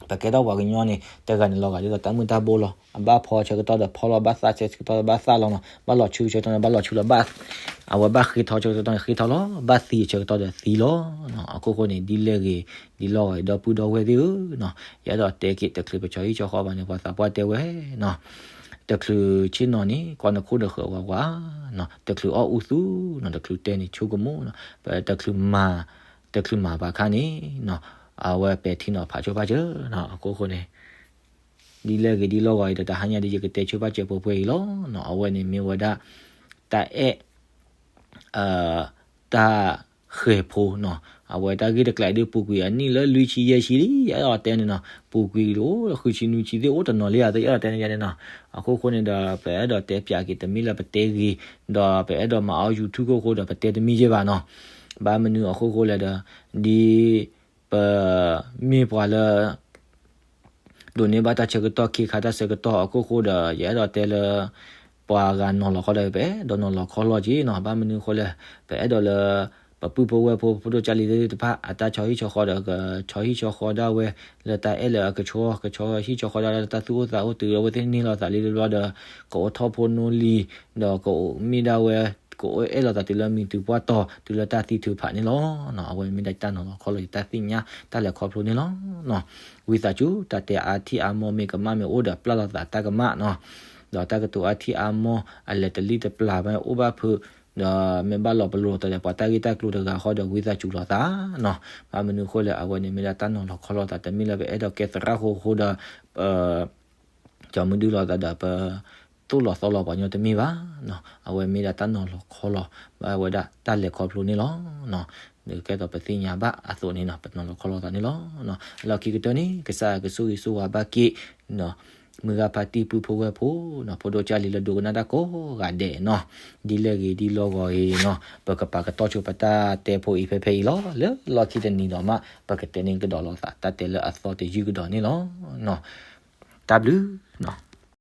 ပကဲထီၣ်ပှၤကညီန့ၣ် တဂၤန့ၣ်လီၤဂာ်ဒ်သိးတၢ်မုၢ်တၢ်ဘိလီၤ. အဘၣ်ဖီဆၢကတီၢ်ဒီးဖီလီၤ, ဘၣ်သးဆၢကတီၢ်ဒီးဘၣ်သးလီၤနီၤ, ဘၣ်လီၤဆူဆၢကတီၢ်န့ၣ် ဘၣ်လီၤဆူလီၤ, ဘၣ်, အဝဲဘၣ်ဃ့ထီဆၢကတီၢ်န့ၣ်ဃ့ထီလီၤ, ဘၣ်သံအဆၢကတီၢ်ဒီးသံလီၤနီၤ. အခိၣ်ဃိန့ၣ် ဒ်လဲၣ်ဂ့ၤ ဒ်လီၢ်ဂ့ၤ ဒီပုၢ်ဒီဝဲၢ်သ့ၣ်ဧၢနီၤ, ယအဲၣ်ဒိးတဲက့ၤ တချုးပဆီဟံၣ်ဆီဃီဘၣ်န့ၣ် ပှၤသးပှၢ်တဲဝဲနီၤ, တချုးဆ့ၣ်နီၤန့ၣ် ကွၢ်နခိၣ်နဃၢၤဝးဝးနီၤ, တချုးအီၣ်အူသူနီၤ, တချုးတဲန့ၣ်ဆိကမိၣ်နီၤ, ပတချုးမၤ တချုးမၤဘၣ်ခါန့ၣ်နီၤ, အဝဲပဲာ်ထံနီၤဖးဆိဖးစၢၤနီၤ. အခိၣ်ဃိန့ၣ် ဒ်လဲၣ်ဂ့ၤဒ်လီၢ်ဂ့ၤအံၤဒီး တဟါညါဒီး ယကတဲဆိဖးစၢၤပှဲၤပှဲၤအံၤလီၤနီၤ. အဝဲန့ၣ်မ့ၢ်ဝဲဒၣ် တၢ်အဲၣ် တၢ်ဃဲၤဖိနီၤ, အဝဲတၢ်ဂ့ၢ်တကျးအံၤဒ်ပူၤကွံာ်အနံၣ်လၢလွံၢ်ဆံယဲၢ်ဆံလံ, ယအဲၣ်ဒိးတဲန့ၣ်နီၤ, ပူၤကွံာ်အိၣ်ဃုဆံနွံဆံသ့ၣ်အိၣ်တနီၤလံဧါ, ယအဲၣ်ဒိးတဲန့ၣ်ယါန့ၣ်နီၤ. အခိၣ်ဃိန့ၣ်ဒီး ပအဲၣ်ဒိးတဲပၠးက့ၤ တမ့ၢ်လၢပတဲဂ့ၤ, ဒီးပအဲၣ်ဒိးမၤအီၣ် YouTube ခိၣ်ဃိဒီး ပတဲတမံၤယဲၢ်ဘၣ်နီၤ. ဘၣ်မနုၤအခိၣ်ဃိလဲၣ်ဒီး ဒ် ပမ့ၢ်ပှၤလၢ ဒိးန့ၢ်ဘၣ်တၢ်ဆၢကတီၢ် ခ့ခါတၢ်ဆၢကတီၢ်အခိၣ်ဃိဒီး ယအဲၣ်ဒိးတဲလၢ ပှၤဂၤနီၤလီၤခီလီၤ ပအဲၣ်ဒိးနီၤလီၤခီလီၤက့ၤနီၤ. ဘၣ်မနုၤအဃိလဲၣ်, ပအဲၣ်ဒိးလၢ ပပုၢ်ဖိဝဲၢ်ဖိ ဖိဒိၣ်ကၢ်လံၤသ့ၣ်တဖၣ် အတၢ်ဆီဟံၣ်ဆီဃီဒီး ကဆီဟံၣ်ဆီဃီဒၣ်ဝဲ လၢတၢ်အဲၣ်လၢအကဆှီ, ကဆီဟံၣ်ဆီဃီဒၣ်လၢတၢ်သူၣ်အိၣ်သးအိၣ်တုၤ အဝဲသ့ၣ်န့ၢ်လိာ်သးလံတဘျီဒီး ကအိၣ်ထီၣ်ဖိနီၢ်လံၤ ဒီးကအိၣ်မ့ၢ်ဒၣ်ဝဲ ကအိၣ်အဲၣ်လိာ်သးတုၤလၢမံၤတုၤပှၢ်တီၤ တုၤလၢတၢ်သံထုးဖးန့ၣ်လီၤ. အဝဲမ့ၢ်ဒၣ်တၢ်နီၤလီၤခီလီၤ တၢ်သ့ၣ်ညါ တၢ်လဲၤခီဖျိန့ၣ်လီၤ. ဝံသးစူၤ တၢ်တဲအါထံၣ်အါမီၢ်မ့ၢ်ကမၣ်မ့ၢ်အိၣ်ဒီး ပျၢ်လိာ်သးတၢ်ကမၣ်နီၤ, ဒီးတၢ်ကတိၤအါထံၣ်အါမီၢ် အလဲၤတလံၣ်တပျၢ်မ့ၢ်အိၣ်ဘၣ်ဖုး ဒီးမ့ၢ်ဘၣ်လီၤပလိာ်တၢ်ဒီး ပှၤတၢ်ဂ့ၢ်တၢ်ကျိၤတဂၤဃီဒီး ဝံသးစူၤလိာ်သးနီၤ. ဘၣ်မနုၤအဃိလဲၣ် အဝဲန့ၣ်မ့ၢ်ဒၣ်တၢ်နီၤလီၤခီလီၤသး တမ့ၢ်လၢပအဲၣ်ဒိးကဲသရၣ်ဃိဃိဒီး ကၠီမုၢ်ဒုလိာ်သးဒီး ပသိၣ်လီၤသီလီၤပှၤကညီတမ့ၢ်ဘၣ်နီၤ. အဝဲမ့ၢ်ဒၣ်တၢ်နီၤလီၤခီလီၤ ဘၣ်ဝဲဒၣ်တၢ်လဲၤခီဖျိန့ၣ်လီၤ. ကဲသိးပသ့ၣ်ညါဘၣ်အသိးန့ၣ်နီၤ ပနီၤလီၤခီလီၤသးန့ၣ်လီၤ. အလီၢ်ခံကတၢၢ်န့ၣ် ကစၢ်ယွၤကဆိၣ်ဂ့ၤဆိၣ်ဝါဘၣ်က့ၤနီၤ မုၢ်ဂၤဖါတံၢ်ပုၢ်ဖိဝဲၢ်ဖိနီၤ ဖိဒိၣ်ကၢ်လံၤလၢဒိကနၣ်တၢ်ကိးဂၤဒဲးနီၤ, ဒ်လဲၣ်ဂ့ၤဒ်လီၢ်ဂီၤအံၤနီၤ ပကပာ်ကတီၢ်ဆိပတၢ်တဲဖိအံၤဖဲဖဲအံၤလီၤ. လၢလီၢ်ခံတနံၤဒီးမး ပကတဲန့ၢ်ကဒီးလိာ်သး တၢ်တဲလၢအသီတယုၢ်ကဒီးန့ၣ်လီၤ. တၢ်ဘျုးနီၤ.